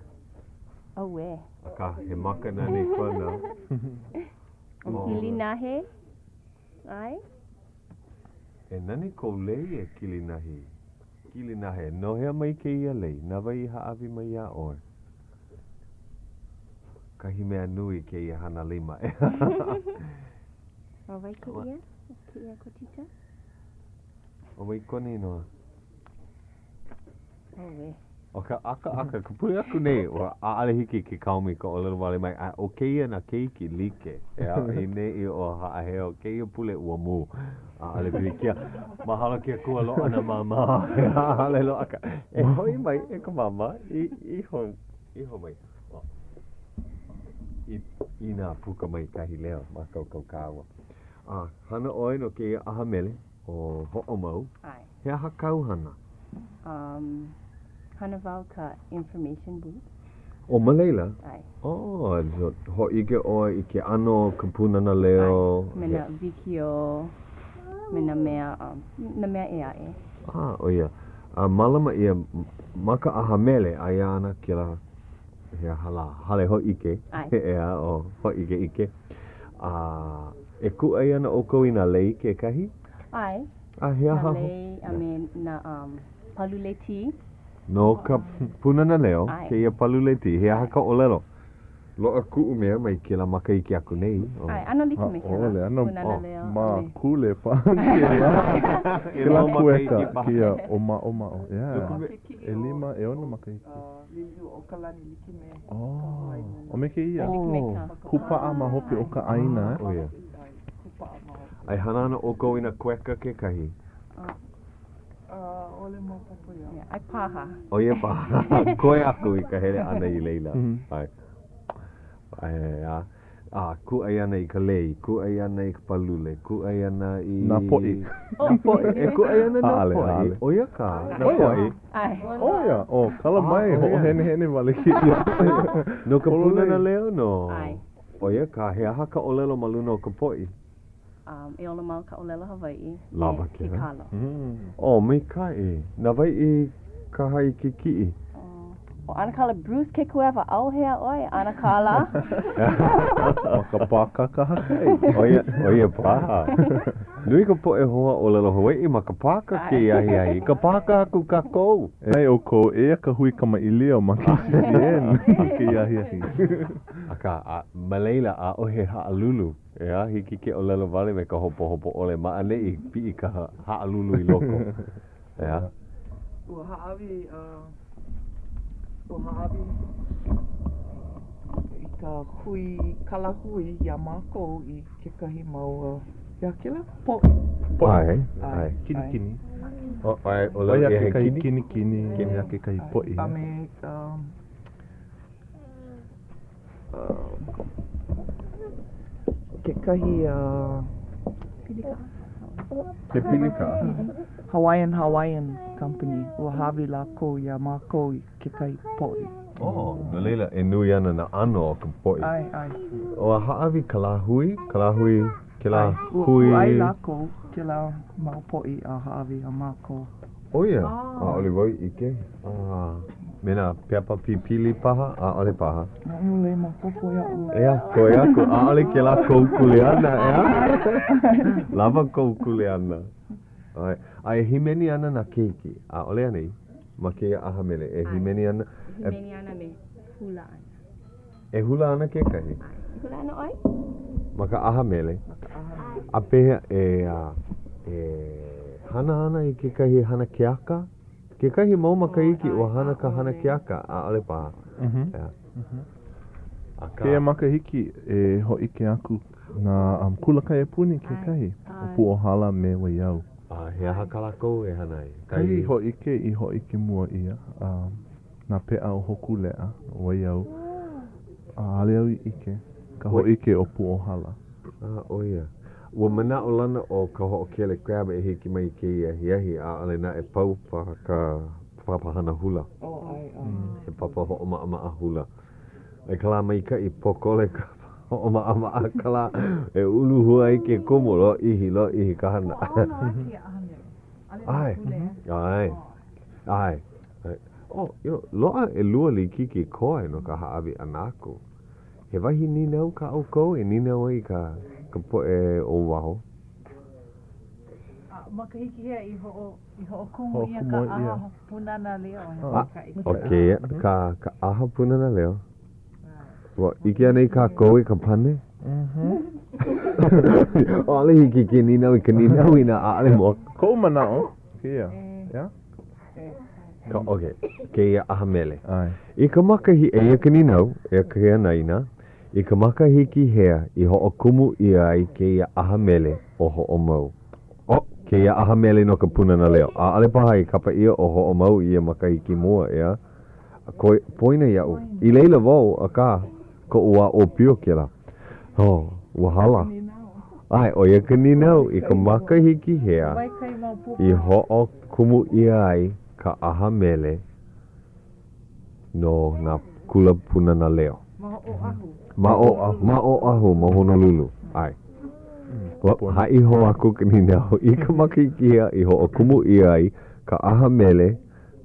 ʻAuē. Akā, he maka nani kona. ʻO Kilinahe. ʻAe. He nani kou lei e Kilinahi. Kilinahe, no hea mai kēia lei? Na wai i hāʻawi mai iā ʻoe? Kahi mea nui kēia hana lima. ʻO wai kēia? Kēia ko tita? ʻO wai kona inoa? ʻAuē. ʻO ka ʻakaʻaka ka pule aku nei, ua ʻaʻole hiki ke kaomi ka ʻōlelo wale mai, a ʻo kēia nā keiki like, ʻeā, i nei ʻo haʻaheo, kēia pule ua mū, ʻaʻole pilikia. Mahalo ke Akua loaʻa nā māmā, ʻaʻole loaʻa ka, e hoʻi mai e ka māmā, i, iho, iho mai. I, inā puka mai kahi leo, mākaukau kāua. A hana ʻoe no kēia ʻaha mele ʻo Hoʻomau. ʻAe. He aha kāu hana? Um, hana wau ka information booth. ʻO ma laila? ʻAe. Oh, so hōʻike ʻoe i ke ʻano o ka Pūnana Leo. ʻAe, me nā wikiō, me nā mea, um, nā mea ʻē aʻe. Ah, ʻo ia. A mālama ʻia ma ka ʻaha mele, aia ana kēlā, he aha lā, hale hōʻike. ʻAe. ʻEā, ʻo hōʻikeʻike. A e kūʻai ana ʻoukou i nā lei kekahi? ʻAe. A he aha? Nā lei a me nā um, palule tī. No ka Pūnana Leo, ʻAe. kēia palule tī, he aha ka ʻōlelo? Loaʻa kuʻu mea mai kēlā makahiki aku nei. ʻAe, ʻano like me kēlā. ʻAʻole, ʻano Pūnana Leo. mākule paha kēlā. Kēlā kueka, kēia ʻōmaʻomaʻo. Yeah. ʻElima, ʻeono makahiki. Liliʻuokalani like me ka Oh, ʻo me kēia. Like me ka. Kūpaʻa ma hope o ka ʻāina, eh? ʻO ia. A e hana ana ʻoukou i nā kueka kekahi? ʻAʻole maopopo iaʻu. ʻAe paha. ʻO ia paha. Koe aku i ka hele ʻana i laila. ʻAe. ʻAe, a. A, kūʻai ana i ka lei, kūʻai ana i ka pālule, kūʻai ana i. Nā poʻi. Nā poʻi. E kūʻai ana nā ʻAʻale, poʻi. ʻaʻale. ʻO ia kā, nā poʻi. ʻO ia, ʻo, kala mai, hoʻohenehene wale kēia. No ka Pūnana Leo nō. ʻO ia kā, he aha ka ʻōlelo ma luna o ka poʻi? Um, e ola mau ka ʻōlelo Hawaiʻi Lawa me ke kēlā. kalo. Oh, maikaʻi. Na wai i kaha i ke kiʻi? ʻO ʻAnakala Bruce Kekuewa, ʻauhea ʻoe, ʻAnakala? Ma ka pāka kahakai. ʻO ia, ʻo ia paha. Nui ka poʻe hoa ʻōlelo Hawaiʻi ma ka pāka kēia ahiahi. I ka pāka aku kākou. E ai ʻoukou, eia ka hui kamaʻilio ma KCCN i kēia ahiahi. Akā, a, ma laila, ʻaʻohe haʻalulu. ʻEā, hiki ke ʻōlelo wale me ka hopohopo ʻole. Ma ʻaneʻi, piʻi ka haʻalulu i loko. ʻEā. Ua hāʻawi, ua hāʻawi i ka hui kalahui iā mākou i kekahi mau, he aha kēlā? Poʻi. ʻAe, ʻae. Kinikini. ʻAe, ʻo ia kekahi kinikini, ʻo ia kekahi poʻi. A me ka Kekahi He pilikaʻa. Hawaiian Hawaiian Company, ua hāʻawi lākou iā mākou i kekahi poʻi. Oh, no laila, e nui ana nā ʻano o ka poʻi. ʻAe, ʻae. Ua hāʻawi ka lāhui, ka lāhui, kēlā ʻAe, ua hui. kūʻai lākou kēlā mau poʻi a hāʻawi iā mākou. ʻO ia, ʻaʻole wau i ʻike. A me nā pepa pipili paha, ʻaʻole paha. ʻAʻole maopopo iaʻu. ʻEā, koe aku, ʻaʻole kēlā kou kuleana, ʻeā? Lawa kou kuleana. ʻAe, a e hīmeni ana nā keiki, ʻaʻole anei, ma kēia ʻaha mele, e hīmeni ana. E hīmeni ana me hula ana. E hula ana kekahi. ʻAe. E hula ana ʻoe? Ma ka ʻaha mele. Ma ka ʻaha mele. A pehea e, e hana ana i kekahi hana keaka? Kekahi mau makahiki ua hana ka hana keaka, ʻaʻole paha. ʻEā. Akā. Kēia makahiki e hōʻike aku nā kula kaiapuni kekahi, ʻo Pūʻōhala me Waiau. A he aha kā lākou e hana ai? Kahi hōʻike i hōʻike mua ʻia. Nā peʻa o Hōkūleʻa, Waiau, ʻaʻole au i ʻike ka hōʻike o Pūʻōhala. A, ʻo ia. Ua manaʻolana ʻo ka hoʻokele crab e hiki mai i kēia ahiahi, ʻaʻole naʻe pau paha ka papahana hula. He papa hoʻomaʻamaʻa hula. I ka lā maikaʻi, pōkole ka hoʻomaʻamaʻa ka lā e uluhua ai ke kumu, lōʻihi, lōʻihi ka hana. ʻAe, ʻae, ʻae. Oh, you know, loaʻa ʻelua likiki koe no ka hāʻawi ʻana aku. He wahi nīnau kā ʻoukou e nīnau ai i ka ka poʻe o waho? A makahiki hea i hoʻo i hoʻokumu ʻia ka ʻAha Pūnana Leo? A, ʻo kēia ka ka ʻAha Pūnana Leo. Ua ʻike anei kākou i ka pane? ʻAʻole hiki ke nīnau i ka nīnau inā ʻaʻole mua. Koʻu manaʻo, kēia, yeah? Ka, okay, kēia ʻaha mele. I ka makahi, eia ka nīnau, eia ke anaina, i ka makahiki hea i hoʻokumu ʻia ai kēia ʻaha mele ʻo Hoʻomau? ʻO kēia ʻaha mele no ka Pūnana Leo. ʻAʻole paha i kapa ʻia ʻo Hoʻomau i ia makahiki mua, ʻeā? Koe, poina iaʻu. I laila wau, akā, koʻu wā ʻōpio kēlā. Oh, ua hala. ʻAe, ʻo ia ka nīnau, i ka makahiki hea i hoʻokumu ʻia ai ka ʻaha mele no nā kula Pūnana Leo? Ma Oʻahu. Ma Oʻahu, ma Oʻahu, ma Honolulu. ʻAe. Ua haʻi hou aku ka nīnau, i ka makahiki hea i hoʻokumu ʻia ai ka ʻaha mele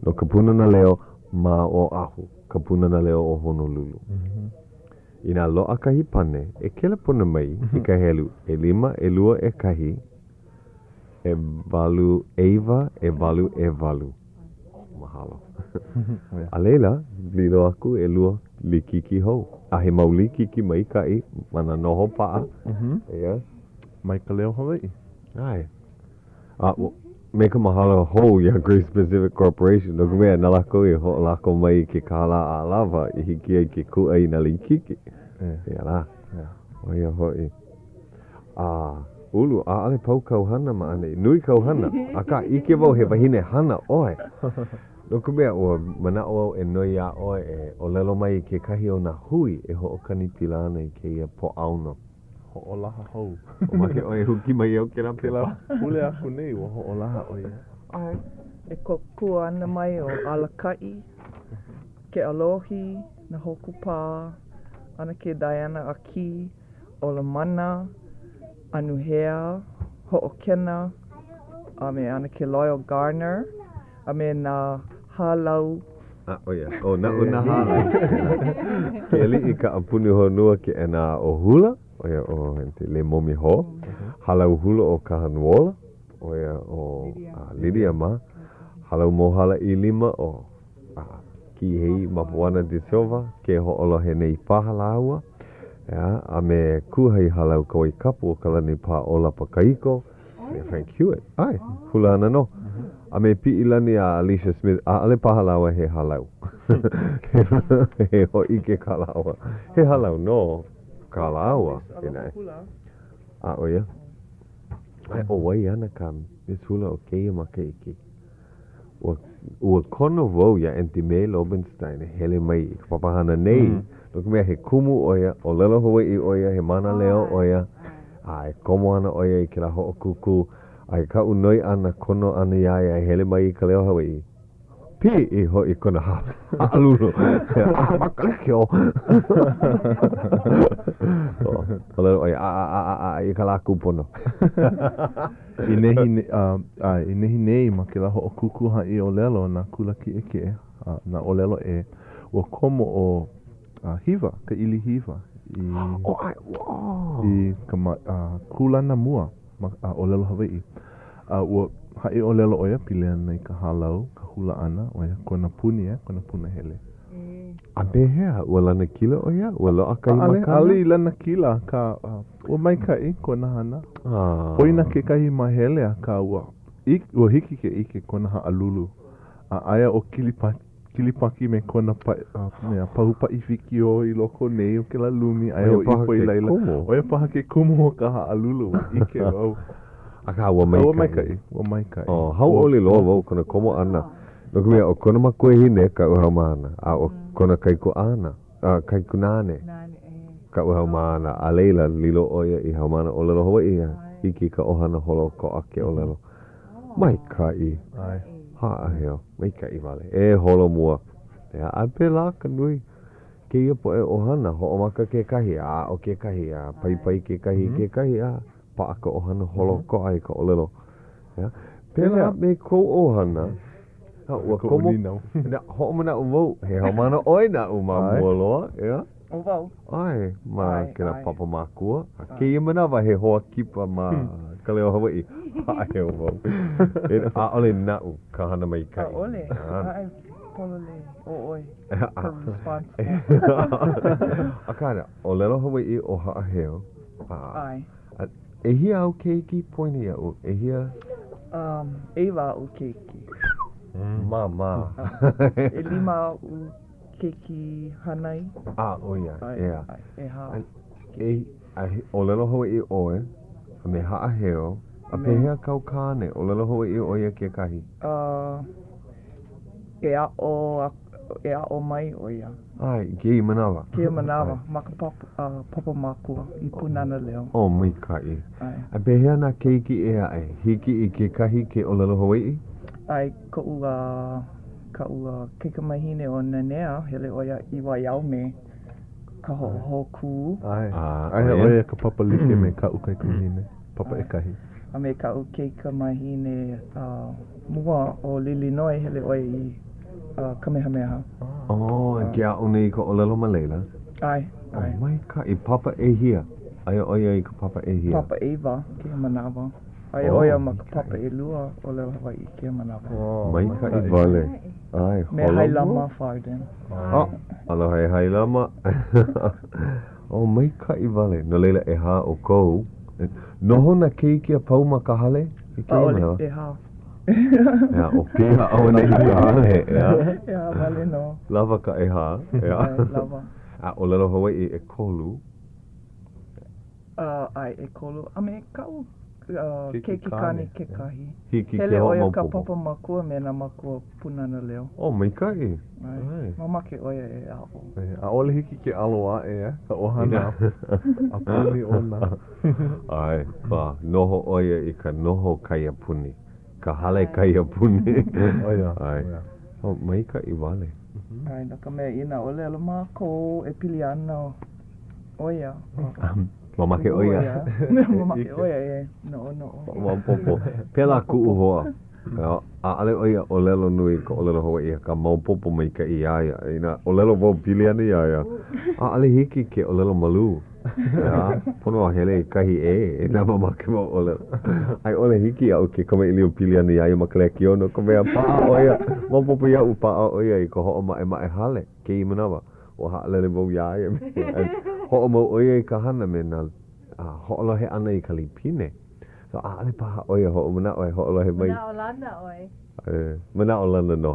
no ka Pūnana Leo ma Oʻahu, ka Pūnana Leo o Honolulu? Inā loaʻa kahi pane, e kelepona mai i ka helu ʻelima, ʻelua, ʻekahi, ʻewalu, ʻeiwa, ʻewalu, ʻewalu. Mahalo. A laila, lilo aku ʻelua likiki hou. A he mau likiki maikaʻi ma nā noho paʻa. ʻEā. Mai ka leo Hawaiʻi. ʻAe. A me ka mahalo hou iā Grace Pacific Corporation, no ka mea, na lākou i hoʻolako mai i ke kālā a lawa i hiki ai ke kūʻai i nā likiki. Ia lā. ʻO ia hoʻi. A Ulu, ʻaʻole pau kāu hana ma ʻaneʻi. Nui kāu hana, akā ʻike wau he wahine hana ʻoe. No ka mea, ua manaʻo au e noi iā ʻoe e ʻōlelo mai i kekahi o nā hui e hoʻokani pila ana i kēia Pōʻaono. Hoʻolaha hou. Makemake ʻoe e huki mai iaʻu kēlā pepa. Kēlā pule aku nei ua hoʻolaha ʻo ia. ʻAe. E kōkua ana mai ʻo Alakaʻi, Keʻalohi, Nā Hōkū Pā, ʻAnakē Diana Aki, Olamana, Anuhea, Hoʻokena, a me ʻAnakē Loyal Garner, a me nā hālau. A, ʻo ia, ʻo naʻu nā hālau. Ke aliʻi kaʻapuni honua keʻena aʻo hula, ʻo ia ʻo Aunty Leimomi Ho, hālau hula o Kahanuola, ʻo ia ʻo Lydia ma, hālau Mōhala ʻIlima ʻo Kihei Mapuana de Silva, ke hoʻolohe nei paha lāua, ʻeā, a me Kūhai Hālau Kawaikapu o Kalani Pāʻōlapa Kaiko, me Frank Hewitt, ʻae, hula ana nō, a me Piʻilani a Alicia Smith, ʻaʻole paha lāua he hālau. He hōʻike kā lāua. He hālau nō kā lāua, inā. A ʻo ia, ʻae, ʻo wai ana ka Miss Hula o kēia makahiki? Ua, ua kono wau iā Aunty May Lobenstein e hele mai i ka papahana nei, no ka mea he kumu ʻo ia, ʻōlelo Hawaiʻi ʻo ia, he mānaleo ʻo ia, a e komo ana ʻo ia i kēlā hoʻokūkū, a i kaʻu noi ʻana, kono ʻana iā ia e hele mai i ka leo Hawaiʻi, piʻi hoʻi kona haʻalulu, a ma ka lekiō. ʻŌlelo ʻo ia, a, a, a, a, a, i ka lā kūpono. I nehi, ʻae, i nehinei ma kēlā hoʻokūkū haʻi ʻōlelo nā kula kiʻekiʻe a nā ʻōlelo ʻē, ua komo ʻo Hiwa, ka ʻili hiwa, i, i ka ma, kūlana mua ma ka ʻōlelo Hawaiʻi. A ua haʻi ʻōlelo ʻo ia pili ana i ka hālau, ka hula ʻana, ʻo ia kona puni, eh, kona punahele. A pehea, ua lanakila ʻo ia? Ua loaʻa kahi makana? ʻAʻole i lanakila, akā, ua maikaʻi kona hana. Poina kekahi māhele, akā, ua, ua hiki ke ʻike kona haʻalulu. A aia ʻo Kilipaki me kona mea pahu paʻi wikiō i loko nei o kēlā lumi, aia ʻo Ipo i laila. ʻO ia paha ke kumu o ka haʻalulu, ua ʻike wau. Akā, ua maikaʻi. Ua maikaʻi, ua maikaʻi. Oh, hauʻoli loa wau kona komo ʻana. No ka mea, ʻo kona makuahine kaʻu haumāna, a ʻo kona kaikuaʻana, a kaikunāne kaʻu haumāna, a laila, lilo ʻo ia i haumāna ʻōlelo Hawaiʻi a hiki i ka ʻohana holoʻokoʻa ke ʻōlelo. Maikaʻi. Haʻaheo. Maikaʻi wale. E holo mua. ʻEā, a pēlā ka nui kēia poʻe ʻohana, hoʻomaka kekahi, a aʻo kekahi, a paipai kekahi i kekahi, a paʻa ka ʻohana holoʻokoʻa i ka ʻōlelo. ʻEā. Pēlā me kou ʻohana, ua komo, hoʻomanaʻo wau, he haumāna ʻoe naʻu ma mua loa, ʻeā? ʻO wau. ʻAe, ma kēlā papa mākua. A kēia manawa he hoa kipa ma Ka Leo Hawaiʻi. Haʻaheo wau. ʻAʻole naʻu ka hana maikaʻi. ʻAʻole. ʻAe, pololei ʻo ʻoe. Responsible. Akā, ʻōlelo Hawaiʻi ʻo Haʻaheo. ʻAe. ʻEhia āu keiki poina iaʻu? ʻEhia? Um, ʻeiwa aʻu keiki. Māmā. ʻElima aʻu keiki hānai. A, ʻo ia, ʻeā. ʻEhā. E, a ʻōlelo Hawaiʻi ʻoe, a me Haʻaheo, a pehea kāu kāne, ʻōlelo Hawaiʻi ʻo ia kekahi? Uh, e aʻo e aʻo mai ʻo ia. ʻAe, i kēia manawa. Kēia manawa, ma ka papa, uh, papa mākua i Pūnana Leo. Oh, maikaʻi. ʻAe. A pehea nā keiki ʻē aʻe? Hiki i kekahi ke ʻōlelo Hawaiʻi? ʻAe, koʻu, uh, kaʻu uh, kaikamahine ʻo Nanea, hele ʻo ia i Waiau me ka Hoʻohōkū. ʻAe. Aia ʻo ia ka papa like me kaʻu kaikamahine, papa ʻekahi. A me kaʻu kaikamahine uh, mua ʻo Lilinoe, hele ʻo ia i uh, Kamehameha. Oh, ke aʻo nei i ka ʻōlelo ma laila? ʻAe, ʻae. Oh, maikaʻi. Papa ʻehia? Aia ʻo ia i ka papa ʻehia? Papa ʻeiwa kēia manawa. Aia ʻo ia ma ka papa ʻelua ʻōlelo Hawaiʻi kēia manawa. Oh, maikaʻi wale. ʻAe, Me Hailama Farden. Oh, aloha e Hailama. Oh, maikaʻi wale. No laila, ʻehā ʻoukou. Noho nā keiki a pau ma ka hale i kēia manawa? ʻAʻole, ʻehā. ʻEā, ʻo piha auaneʻi ka hale, ʻeā? ʻEhā wale nō. Lawa ka ʻehā, ʻeā? ʻAe, lawa. A ʻōlelo Hawaiʻi, ʻekolu. ʻAe, ʻekolu. A me kaʻu. Keiki kāne kekahi. Hiki ke Hele ʻo ia ka hoʻomaopopo. papa makua me nā mākua Pūnana Leo. Oh, maikaʻi. ʻAe. Mamake ʻo ia e aʻo. ʻAʻole hiki ke ʻalo aʻe eh, ka ʻohana a puni ona. ʻAe, pā, noho ʻo ia i ka noho kaiapuni, ka hale kaiapuni. ʻO ia, ʻAe. ʻo ia. Oh, maikaʻi wale. ʻAe, no ka mea, inā ʻōlelo mākou e pili ana ʻo ia. Mamake ʻo ia. Mamake ʻo ia e noʻonoʻo. Maopopo. Pēlā kuʻu hoa. ʻAʻole ʻo ia ʻōlelo nui i ka ʻōlelo Hawaiʻi, akā maopopo maikaʻi iā ia. Inā ʻōlelo wau pili ana iā ia, ʻaʻole hiki ke ʻōlelo malū. ʻEā, pono a hele i kahi ʻē inā mamake wau ʻōlelo. A i ʻole hiki iaʻu ke kamaʻilio pili ana iā ia ma ka lekiō no ka mea paʻa ʻo ia, maopopo iaʻu paʻa ʻo ia i ka hoʻomaʻemaʻe hale kēia manawa. Ua haʻalele wau iā ia me hoʻomau ʻo ia i ka hana me nā hoʻolohe ʻana i ka lipine. So ʻaʻole paha ʻo ia hoʻomanaʻo e hoʻolohe mai. Manaʻolana ʻoe. E, manaʻolana nō.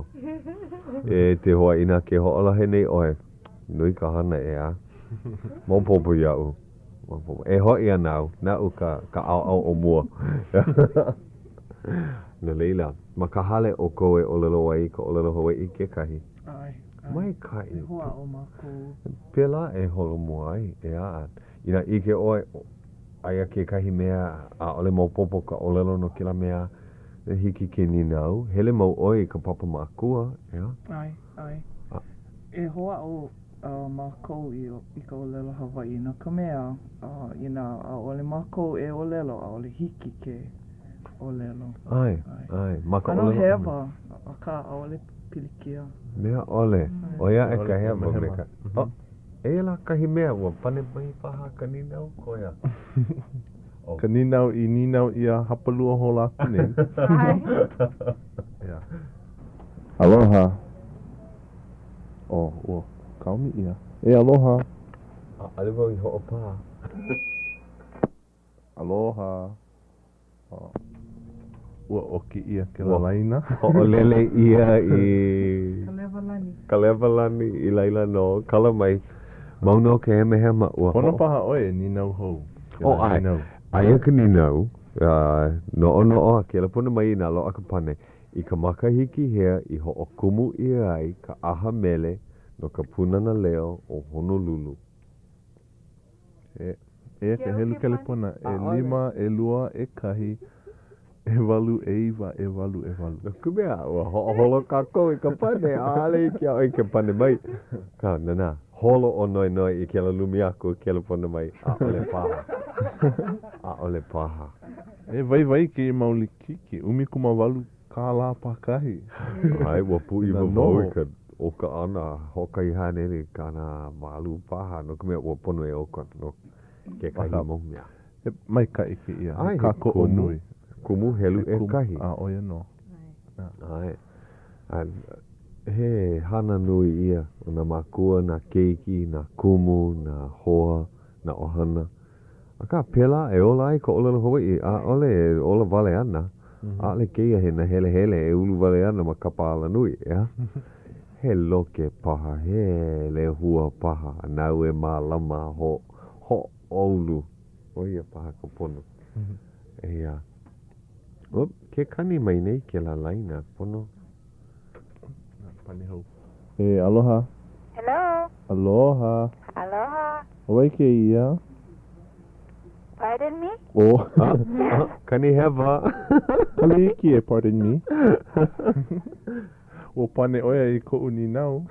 E te hoa, inā ke hoʻolohe nei ʻoe, nui ka hana, ʻeā. Maopopo iaʻu. Maopopo. E hoʻi ana au, naʻu ka, ka ʻaoʻao o mua. No laila, ma ka hale ʻoukou e ʻōlelo ai i ka ʻōlelo Hawaiʻi kekahi. ʻAe. ʻAe. Maikaʻi. E hoʻāʻo mākou. Pēlā e holomua ai, ʻeā. Inā ʻike ʻoe, aia kekahi mea, ʻaʻole maopopo ka ʻōlelo no kēlā mea, hiki ke nīnau, hele mau ʻoe i ka papa mākua, ʻeā? ʻAe, ʻae. E hoʻāʻo mākou i i ka ʻōlelo Hawaiʻi no ka mea, inā ʻaʻole mākou e ʻōlelo, ʻaʻole hiki ke ʻōlelo. ʻAe, ʻae. Ma ka ʻano ʻōlelo ʻana. hewa, akā ʻaʻole pilikia. Mea ʻole. ʻOi aʻe ka hewa me ka. Oh, eia lā kahi mea, ua pane mai paha ka nīnau koea. Oh. Ka nīnau i nīnau ʻia hapalua hola aku nei. Yeah. Aloha. Oh, ua kaomi ʻia. E aloha. ʻAʻole wau i hoʻopā. Aloha. Ua ʻoki ʻia kēlā laina. Hoʻolele ʻia i. Ka lewa lani. Ka lewa lani i laila nō. Kala mai. Mau nō ke hemahema. Ua Pono paha ʻoe e nīnau hou. Oh, ʻae. Aia ka nīnau. Noʻonoʻo a kelepona mai inā loaʻa ka pane. I ka makahiki hea i hoʻokumu ʻia ai ka ʻaha mele no ka Pūnana Leo o Honolulu? Eia ka helu kelepona, ʻelima, ʻelua, ʻekahi, ʻewalu, ʻeiwa, ʻewalu, ʻewalu. No ka mea, ua hoʻoholo kākou i ka pane, ʻaʻole hiki iā ʻoe ke pane mai. Akā, nānā, holo ʻo Noenoe i kēlā lumi aku e kelepona mai, ʻaʻole paha. ʻAʻole paha. E waiwai kēia mau likiki, 18 kālā pākahi. ʻAe, ua pūʻiwa wau i ka ʻoka ʻana, hoʻokahi haneli 18 paha, no ka mea, ua pono e ʻoka no kekahi mau mea. He maikaʻi kēia, he kākoʻo nui. Kumu helu ʻekahi. A, ʻo ia nō. ʻAe. A he hana nui ia o nā mākua, nā keiki, nā kumu, nā hoa, nā ʻohana. Akā, pēlā e ola ai ka ʻōlelo Hawaiʻi, ʻaʻole e ola wale ana. ʻAʻole kēia he nāhelehele e ulu wale ana ma kapa alanui, ʻeā? He loke paha, he lehua paha, nāu e mālama a ho, hoʻoulu. ʻO ia paha ka pono. Eia. Oop, ke kani mai nei kēlā laina, pono. Pane hou. E, aloha. Hello. Aloha. Aloha. ʻO wai kēia? Pardon me? Oh. Kani hewa. ʻAʻole hiki e pardon me. Ua pane ʻo ia i koʻu nīnau.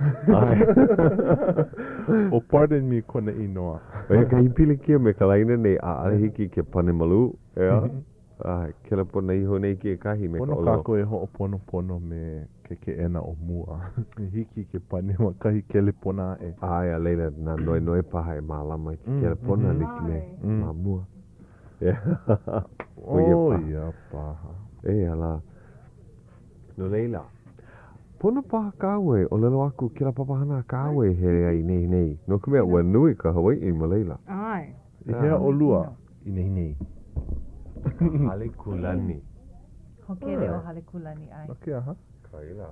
ʻO Pardon Me kona inoa. ʻO ia kahi pilikia me ka laina nei, ʻaʻole hiki ke pane malū, ʻeā? A kelepona iho nei kekahi me ka Pono ʻōlelo. kākou e hoʻoponopono me ke keʻena o mua. I hiki ke pane ma kahi kelepona aʻe. ʻAe, a laila, na Noenoe paha e mālama i ke kelepona like me ma mua. ʻO ia ʻO paha. ia paha. Eia lā. No laila, pono paha kāua e ʻōlelo aku kēlā papahana a kāua e hele ai nehinei, no ka mea, ua nui ka Hawaiʻi ma laila. ʻAe. I hea ʻolua i nehinei? Halekulani. Hōkele ʻo Halekulani, ʻae. No ke aha? Kaila.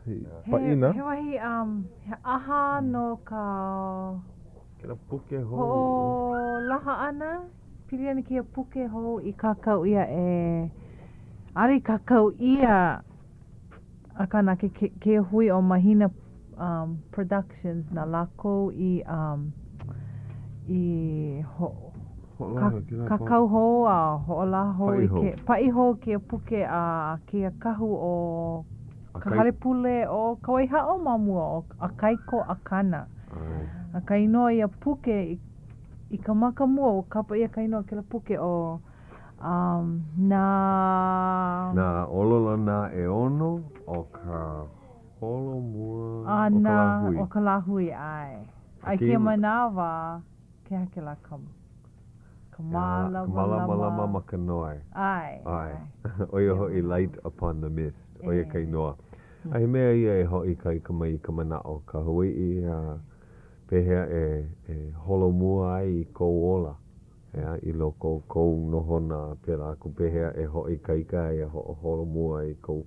He pāʻina? He wahi um, he ʻaha no ka Kēlā puke hou. hoʻolaha ʻana. Pili ana kēia puke hou i kākau ʻia e, ʻaʻole i kākau ʻia, akā na ke, kēia hui ʻo Mahina um, Productions na lākou i um, i ho, ka, kākau hou a hoʻolaha hou i ke, paʻi hou kēia puke a kēia kahu o ka hale pule o Kawaihaʻo ma mua ʻo Akaiko Akana. A ka inoa ia puke i I ka maka mua, ua kapa ʻia ka inoa o kēlā puke ʻo um, nā... Nā ʻololana ʻeono o ka holomua o ka lāhui. O ka lāhui, ʻae. A i kēia manawa, he aha kēlā ka, ka mālamalama. Ka mālamalama ma ka noe. ʻAe. ʻAe. ʻO ia hoʻi Light Upon the Mist, ʻo ia ka inoa. A he mea ia e hoʻoikaika mai i ka manaʻo o ka Hawaiʻi, a Pehea e e holomua ai i kou ola, ʻeā, i loko o kou nohona a pēlā aku, pehea e hoʻoikaika ai a hoʻoholomua ai i kou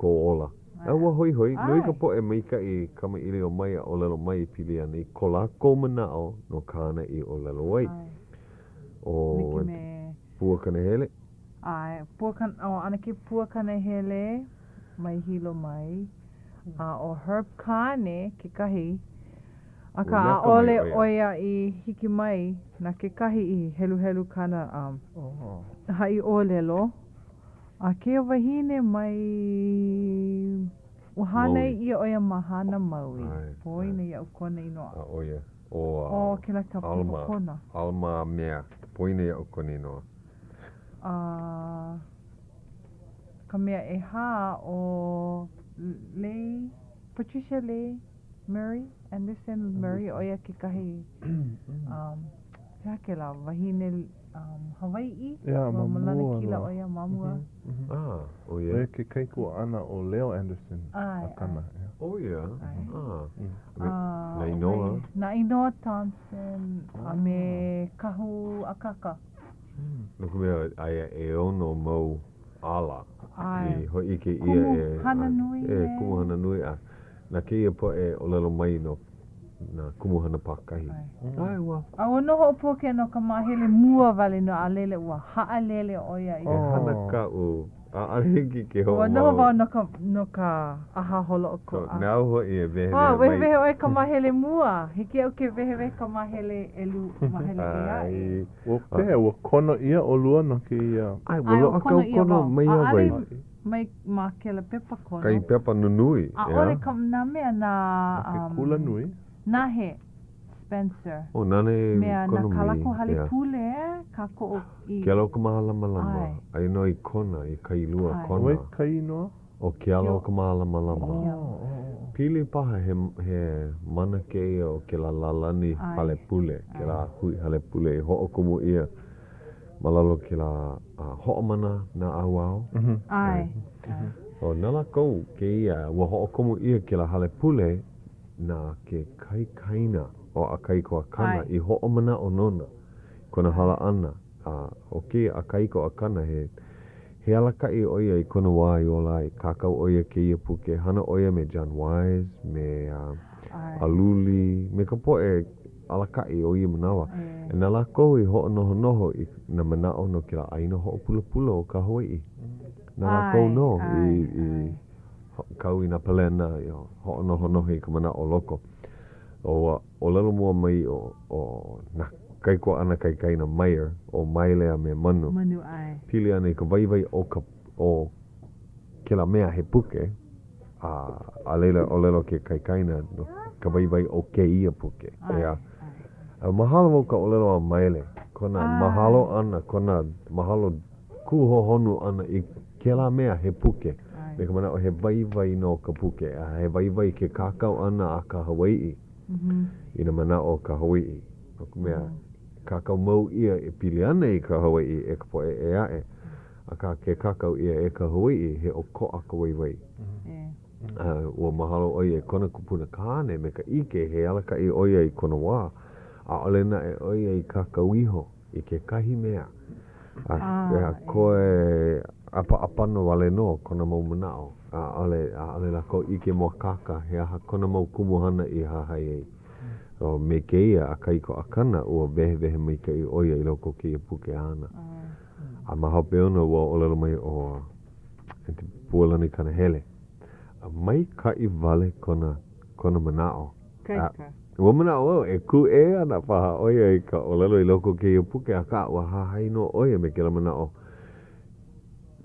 kou ola. A ua hoihoi, nui ka poʻe maikaʻi i kamaʻilio mai a ʻōlelo mai e pili ana i ko lākou manaʻo no kāna i ʻōlelo ai. ʻO Pua Kanehele. ʻAe, Pua Kan-, ʻo ʻAnakē Pua Kanehele mai Hilo mai. A ʻo Herb Kāne kekahi, akā ʻaʻole ʻo ia i hiki mai na kekahi i heluhelu kāna haʻi ʻōlelo. A kēia wahine mai, ua hānai ʻia ʻo ia ma Hāna, Maui. Poina iaʻu kona inoa. A ʻo ia, ʻo kēlā ka Alma, Alma Mea, poina iaʻu kona inoa. A. Ka mea ʻehā ʻo Lei, Patricia Lei Murray, Anderson Murray, ʻo ia kekahi um, he aha kēlā, wahine um, Hawaiʻi? Yeah, ma mua Lanakila ʻo ia ma mua. Ah, ʻo ia. ʻO ia ke kaikuaʻana o Leo Anderson Akana. ʻO ia? Ah. Nainoa. Nainoa Thompson a me Kahu Akaka. No ka mea, aia ʻeono mau ala i hōʻike ʻia e e kumuhana nui a na kēia poʻe ʻōlelo mai no nā kumuhana pākahi. ʻAe, ua. A ua noho ʻo Pōkea no ka māhele mua wale nō a laila ua haʻalele ʻo ia i He hana kaʻu, ʻaʻole hiki ke hoʻomau. Ua noho wau no ka no ka ʻaha holoʻokoʻa. So, nāu hoʻi e wehewehe mai. Wehewehe ʻoe ka māhele mua. Hiki iaʻu ke wehewehe ka māhele ʻelu māhele ʻē aʻe. Ua pehea, ua kono ʻia ʻolua no kēia? ʻAe, ua loaʻa kau kono mai ia wai. ʻAʻole mai ma kēlā pepa kono. Kahi pepa nunui, ʻeā? ʻAʻole ka, nā mea nā. Ma ke kula nui. Nahe Spencer. ʻO nāna e Mea, na kono ka mai, lākou hale ʻeā. pule kākoʻo i. Kealaokamālamalama, ʻAe. aia nō i Kona, i Kailua, ʻAe. Kona. Wai ka inoa? ʻO Kealaokamālamalama. Pili paha he, he mana kēia o kēlā lālani hale pule, kēlā hui hale pule i hoʻokumu ʻia ma lalo o kēlā hoʻomana naʻauao. ʻAe. ʻO na lākou kēia, ua hoʻokumu ʻia kēlā hale pule na ke kaikaina ʻo Akaiko Akana i hoʻomanaʻo nona kona hala ʻana. A ʻo kēia Akaiko Akana he He alakaʻi ʻo ia i kona wā i ola ai. Kākau ʻo ia kēia puke. Hana ʻo ia me John Wise, me Aluli, me ka poʻe alakaʻi o ia manawa. Na lākou i hoʻonohonoho i nā manaʻo no kēlā ʻāina hoʻopulapula o ka Hawaiʻi. Na lākou nō i kau i nā palena, i hoʻonohonoho i ka manaʻo o loko. Ua ʻōlelo mua mai ʻo, ʻo nā kaikuaʻana kaikaina Meyer, ʻo Maile a me Manu, Manu, ʻae. pili ana i ka waiwai o ka, o kēlā mea he puke, a, a laila ʻōlelo ke kaikaina no ka waiwai o kēia puke, ʻeā. A mahalo wau ka ʻōlelo a Maile, kona mahalo ʻana, kona mahalo kūhohonu ʻana i kēlā mea he puke, me ka manaʻo he waiwai nō ka puke, a he waiwai ke kākau ʻana a ka Hawaiʻi i nā manaʻo o ka Hawaiʻi. No ka mea, kākau mau ʻia e pili ana i ka Hawaiʻi e ka poʻe ʻē aʻe, akā ke kākau ʻia e ka Hawaiʻi, he ʻokoʻa ka waiwai. A ua mahalo ʻo ia i kona kupuna kāne me ka ʻike he alakaʻi ʻo ia i kona wā, ʻaʻole naʻe ʻo ia i kākau iho. i kekahi mea, a koe ʻāpaʻapana wale nō kona mau manaʻo, ʻaʻole, ʻaʻole lākou ʻike mōakāka he aha kona mau kumuhana i hahai ai. O me kēia a Kaiko Akana, ua wehewehe maikaʻi ʻo ia i loko o kēia puke āna. A ma hope ona, ua ʻōlelo mai ʻo Aunty Pualani Kanahele, a maikaʻi wale kona, kona manaʻo. Ikaika. Ua manaʻo au e kūʻē ana paha ʻo ia i ka ʻōlelo i loko o kēia puke, akā ua hahai nō ʻo ia me kēlā manaʻo.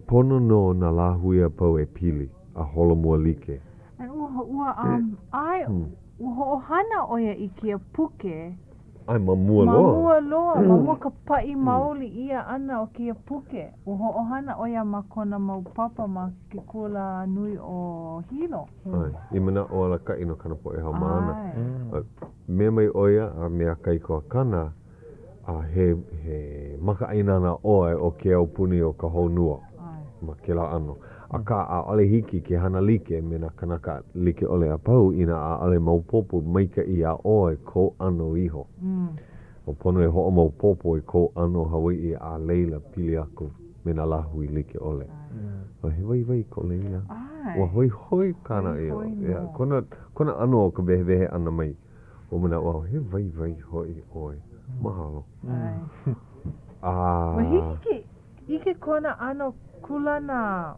Pono nō nā lāhui a pau e pili a holomua like. And ua, ua, um, ʻae, ua hoʻohana ʻo ia i kēia puke. ʻAe, ma mua loa. Ma mua loa, ma mua ka paʻi maoli ʻia ʻana o kēia puke. Ua hoʻohana ʻo ia ma kona mau papa ma ke kula nui o Hilo. ʻAe, i manaʻo alakaʻi no kāna poʻe haumāna. ʻAe. Mea mai ʻo ia a me a Kaiko Akana, a he, he makaʻāinana ʻoe o ke aupuni o ka honua ma kēlā ʻano. Akā, ʻaʻole hiki ke hana like me nā kānaka like ʻole a pau inā ʻaʻole maopopo maikaʻi iā ʻoe kou ʻano iho. Ua pono e hoʻomaopopo i kou ʻano Hawaiʻi a laila pili aku me nā lāhui like ʻole. A he waiwai ko laila. Ua hoihoi kāna, kona, kona ʻano o ka wehewehe ʻana mai. Ua manaʻo au, he waiwai hoʻi ʻoe. Mahalo. A. Ua hiki ke ʻike kona ʻano kūlana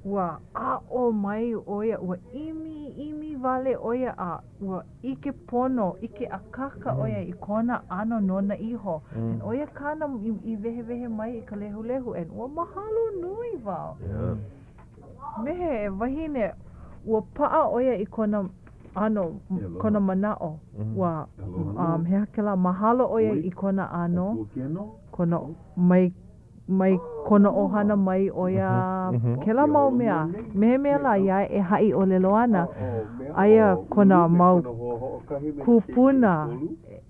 ua aʻo mai ʻo ia, ua ʻimi, ʻimi wale ʻo ia a ua ʻike pono, ʻike akāka ʻo ia i kona ʻano nona iho. And ʻo ia kāna i wehewehe mai i ka lehulehu and ua mahalo nui wau. Me he wahine, ua paʻa ʻo ia i kona ʻano, kona manaʻo, ua, um, he aha kēlā, mahalo ʻo ia i kona ʻano, kona, mai, mai kona ʻohana mai ʻo ia, kēlā mau mea, me he mea lā iā ia e haʻi ʻōlelo ana, aia kona mau kūpuna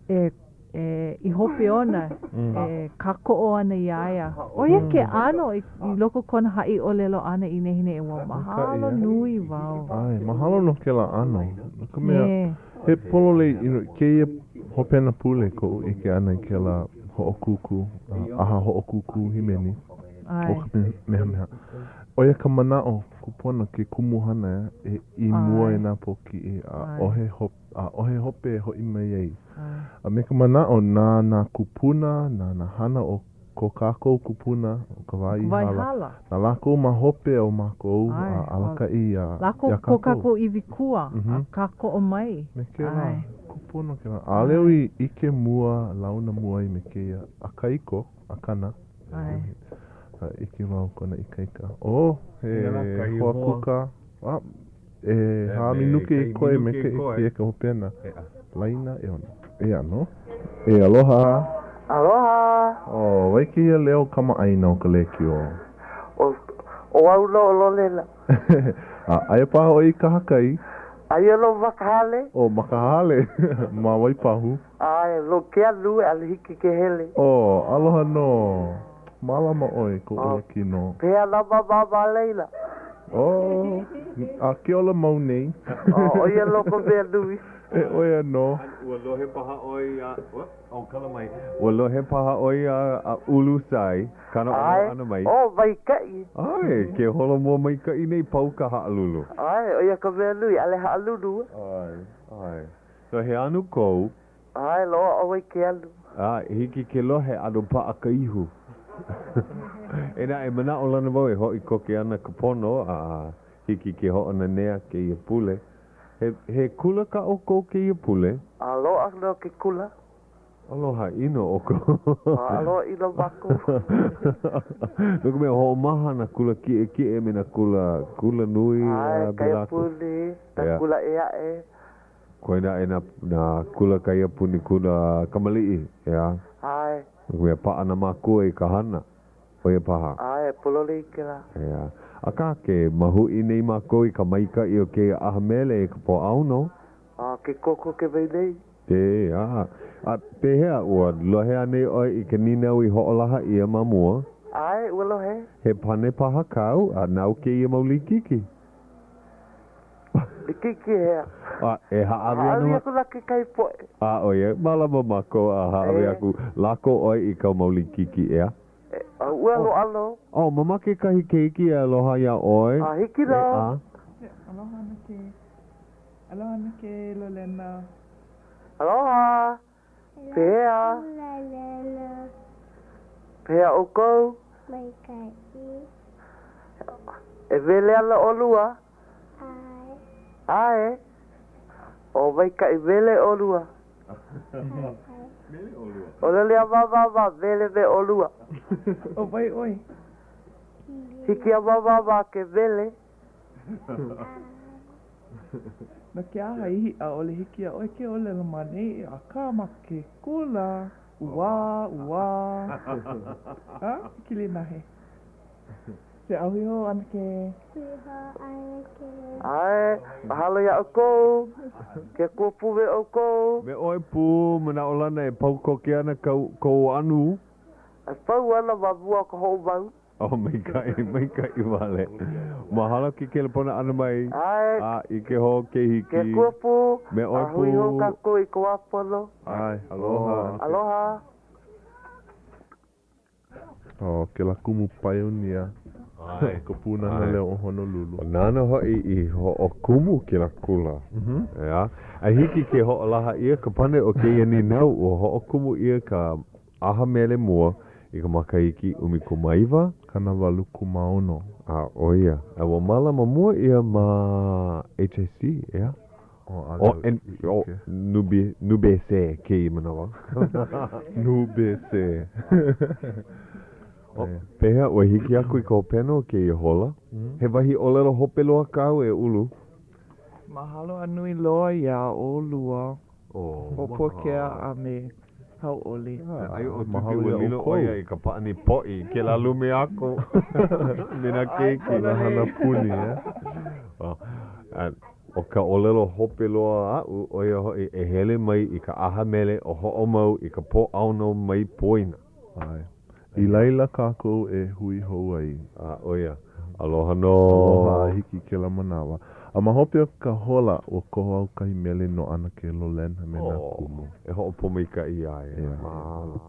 e e i hope ona, e kākoʻo ana iā ia. ʻO ia ke ʻano i loko o kona haʻi ʻōlelo ʻana i nehinei, ua mahalo nui wau. ʻAe, mahalo no kēlā ʻano. No ka mea, he pololei you know, kēia hopena pule koʻu ʻike ʻana i kēlā hoʻokūkū, ʻaha hoʻokūkū hīmeni o ka Kamehameha. ʻO ia ka manaʻo kūpono ke kumuhana e i mua i nā pōkiʻi, ʻaʻohe hope. ʻaʻohe hope e hoʻi mai ai. A me ka manaʻo, na nā kūpuna, na nā hana o ko kākou kūpuna o ka wā i hala, na lākou ma hope o mākou a alakaʻi iā kākou. Lākou ko kākou iwi kua a kākoʻo mai. Me kēlā, kūpono kēlā. ʻAʻole au i ʻike mua, launa mua ai me kēia a Kaiko, Akana. A ʻike wau kona ikaika. Oh, he hoa kūkā. ʻEhā minuke i koe me kēia ka hopena. Laina ʻeono. Eia nō. E aloha. Aloha. Oh, wai kēia leo kamaʻāina o ka lēkiō? ʻO, ʻo au nō ʻo Lolela. A aia paha ʻoe i kahakai? Aia nō ma ka hale. Oh, ma ka hale. Ma Waipahu. ʻAe, no ke anu ʻaʻole hiki ke hele. Oh, aloha nō. Mālama ʻoe i kou olakino. Pehea nā māmā ma laila? Oh, a ke ola mau nei. Oh, ʻo ia nō ka mea nui. E, ʻo ia nō. Ua lohe paha ʻoe iā, oh, kala mai. Ua lohe paha ʻoe iā Ulu Sai, kāna ʻōlelo ʻana mai. ʻAe, oh, maikaʻi. ʻAe, ke holomua maikaʻi nei, pau ka haʻalulu. ʻAe, ʻo ia ka mea nui, ʻaʻole haʻalulu. ʻAe, ʻae. So he anu kou? ʻAe, loaʻa wau i ke anu. A, hiki ke lohe, ʻano paʻa ka ihu. Inā e manaʻolana wau e hoʻi koke ana ka pono, a hiki ke hoʻonanea kēia pule. He, he kula kā ʻoukou kēia pule? A, loaʻa nō ke kula. Aloha ʻino ʻoukou. A, aloha ʻino mākou. No ka mea, hoʻomaha nā kula kiʻekiʻe me nā kula, kula nui a ʻAe, kaiapuni, nā kula ʻē aʻe. Koe naʻe nā, nā kula kaiapuni kula kamaliʻi, ʻeā? ʻAe. No ka mea, paʻa nā mākua i ka hana, ʻo ia paha. ʻAe, pololei kēlā. ʻEā. Akā, ke mahuʻi nei mākou i ka maikaʻi o kēia ʻaha mele i ka Pōʻaono. A ke kokoke mai nei. ʻEā. A pehea, ua lohe anei ʻoe i ka nīnau i hoʻolaha ʻia ma mua? ʻAe, ua lohe. He pane paha kāu, a nāu kēia mau likiki? Likiki hea? A e hāʻawi ana. Hāʻawi aku na kekahi poʻe. A ʻo ia, mālama mākou a hāʻawi aku lako ʻoe i kāu mau likiki, ʻeā? A ua loaʻa nō. Oh, mamake kahi keiki e aloha iā ʻoe. A hiki nō. ʻEā. Aloha ana ke, aloha ana ke Lolena. Aloha! Pehea? Pehea ʻoukou? Maikaʻi. E wele ana ʻolua? ʻAe. ʻAe. O maikaʻi wele ʻolua. ʻŌlelo iā Wāwāwā, wele me ʻolua. ʻO wai ʻoe? Hiki iā Wāwāwā ke wele. No ke aha i ʻaʻole hiki iā ʻoe ke ʻōlelo ma ʻaneʻi, akā ma ke kula, uā, uā. A, Kilinahe. Se a hui hou ʻanakē. Hui hou ʻanakē. ʻAe, mahalo iā ʻoukou. Ke Akua pū me ʻoukou. Me ʻoe pū, manaʻolana e pau koke ana kou anu. E pau ana ma mua o ka hoʻomau. Oh, maikaʻi, maikaʻi wale. Mahalo ke kelepona ʻana mai. ʻAe. A ʻike hou ke hiki. Ke Akua pū. Me ʻoe A hui hou pū. kākou i ka wā pono. ʻAe, aloha. Aloha. Oh, kēlā kumu paionia o ka Pūnana Leo o Honolulu. ʻO nāna hoʻi i hoʻokumu kēlā kula. ʻEā. A hiki ke hoʻolaha ʻia ka pane o kēia nīnau, ua hoʻokumu ʻia ka ʻaha mele mua i ka makahiki 19. 86. A ʻo ia, a ua mālama mua ʻia ma HIC, ʻeā? ʻO, ʻO, ʻo, NUB, NUBC kēia manawa. NUBC. O, pehea, ua hiki aku i ka hopena o kēia hola? He wahi ʻōlelo hope loa kāu e Ulu? Mahalo a nui loa iā ʻolua. ʻO Puakea a me Hauʻoli. Ai ʻo Tupi ua lilo ʻo ia i ka pāʻani poʻi i kēlā lumi aku me nā keiki. Nā hana puni, eh? ʻO ka ʻōlelo hope loa aʻu, ʻo ia hoʻi, e hele mai i ka ʻaha mele ʻo Hoʻomau i ka Pōʻaono mai poina. ʻAe. I laila kākou e hui hou ai. A, ʻo ia. Aloha nō. Aloha a hiki i kēlā manawa. A ma hope o ka hola, ua koho au kahi mele no ʻAnakē Lolen a me nā kumu. E hoʻopōmaikaʻi iā ia. ʻEā. Mahalo.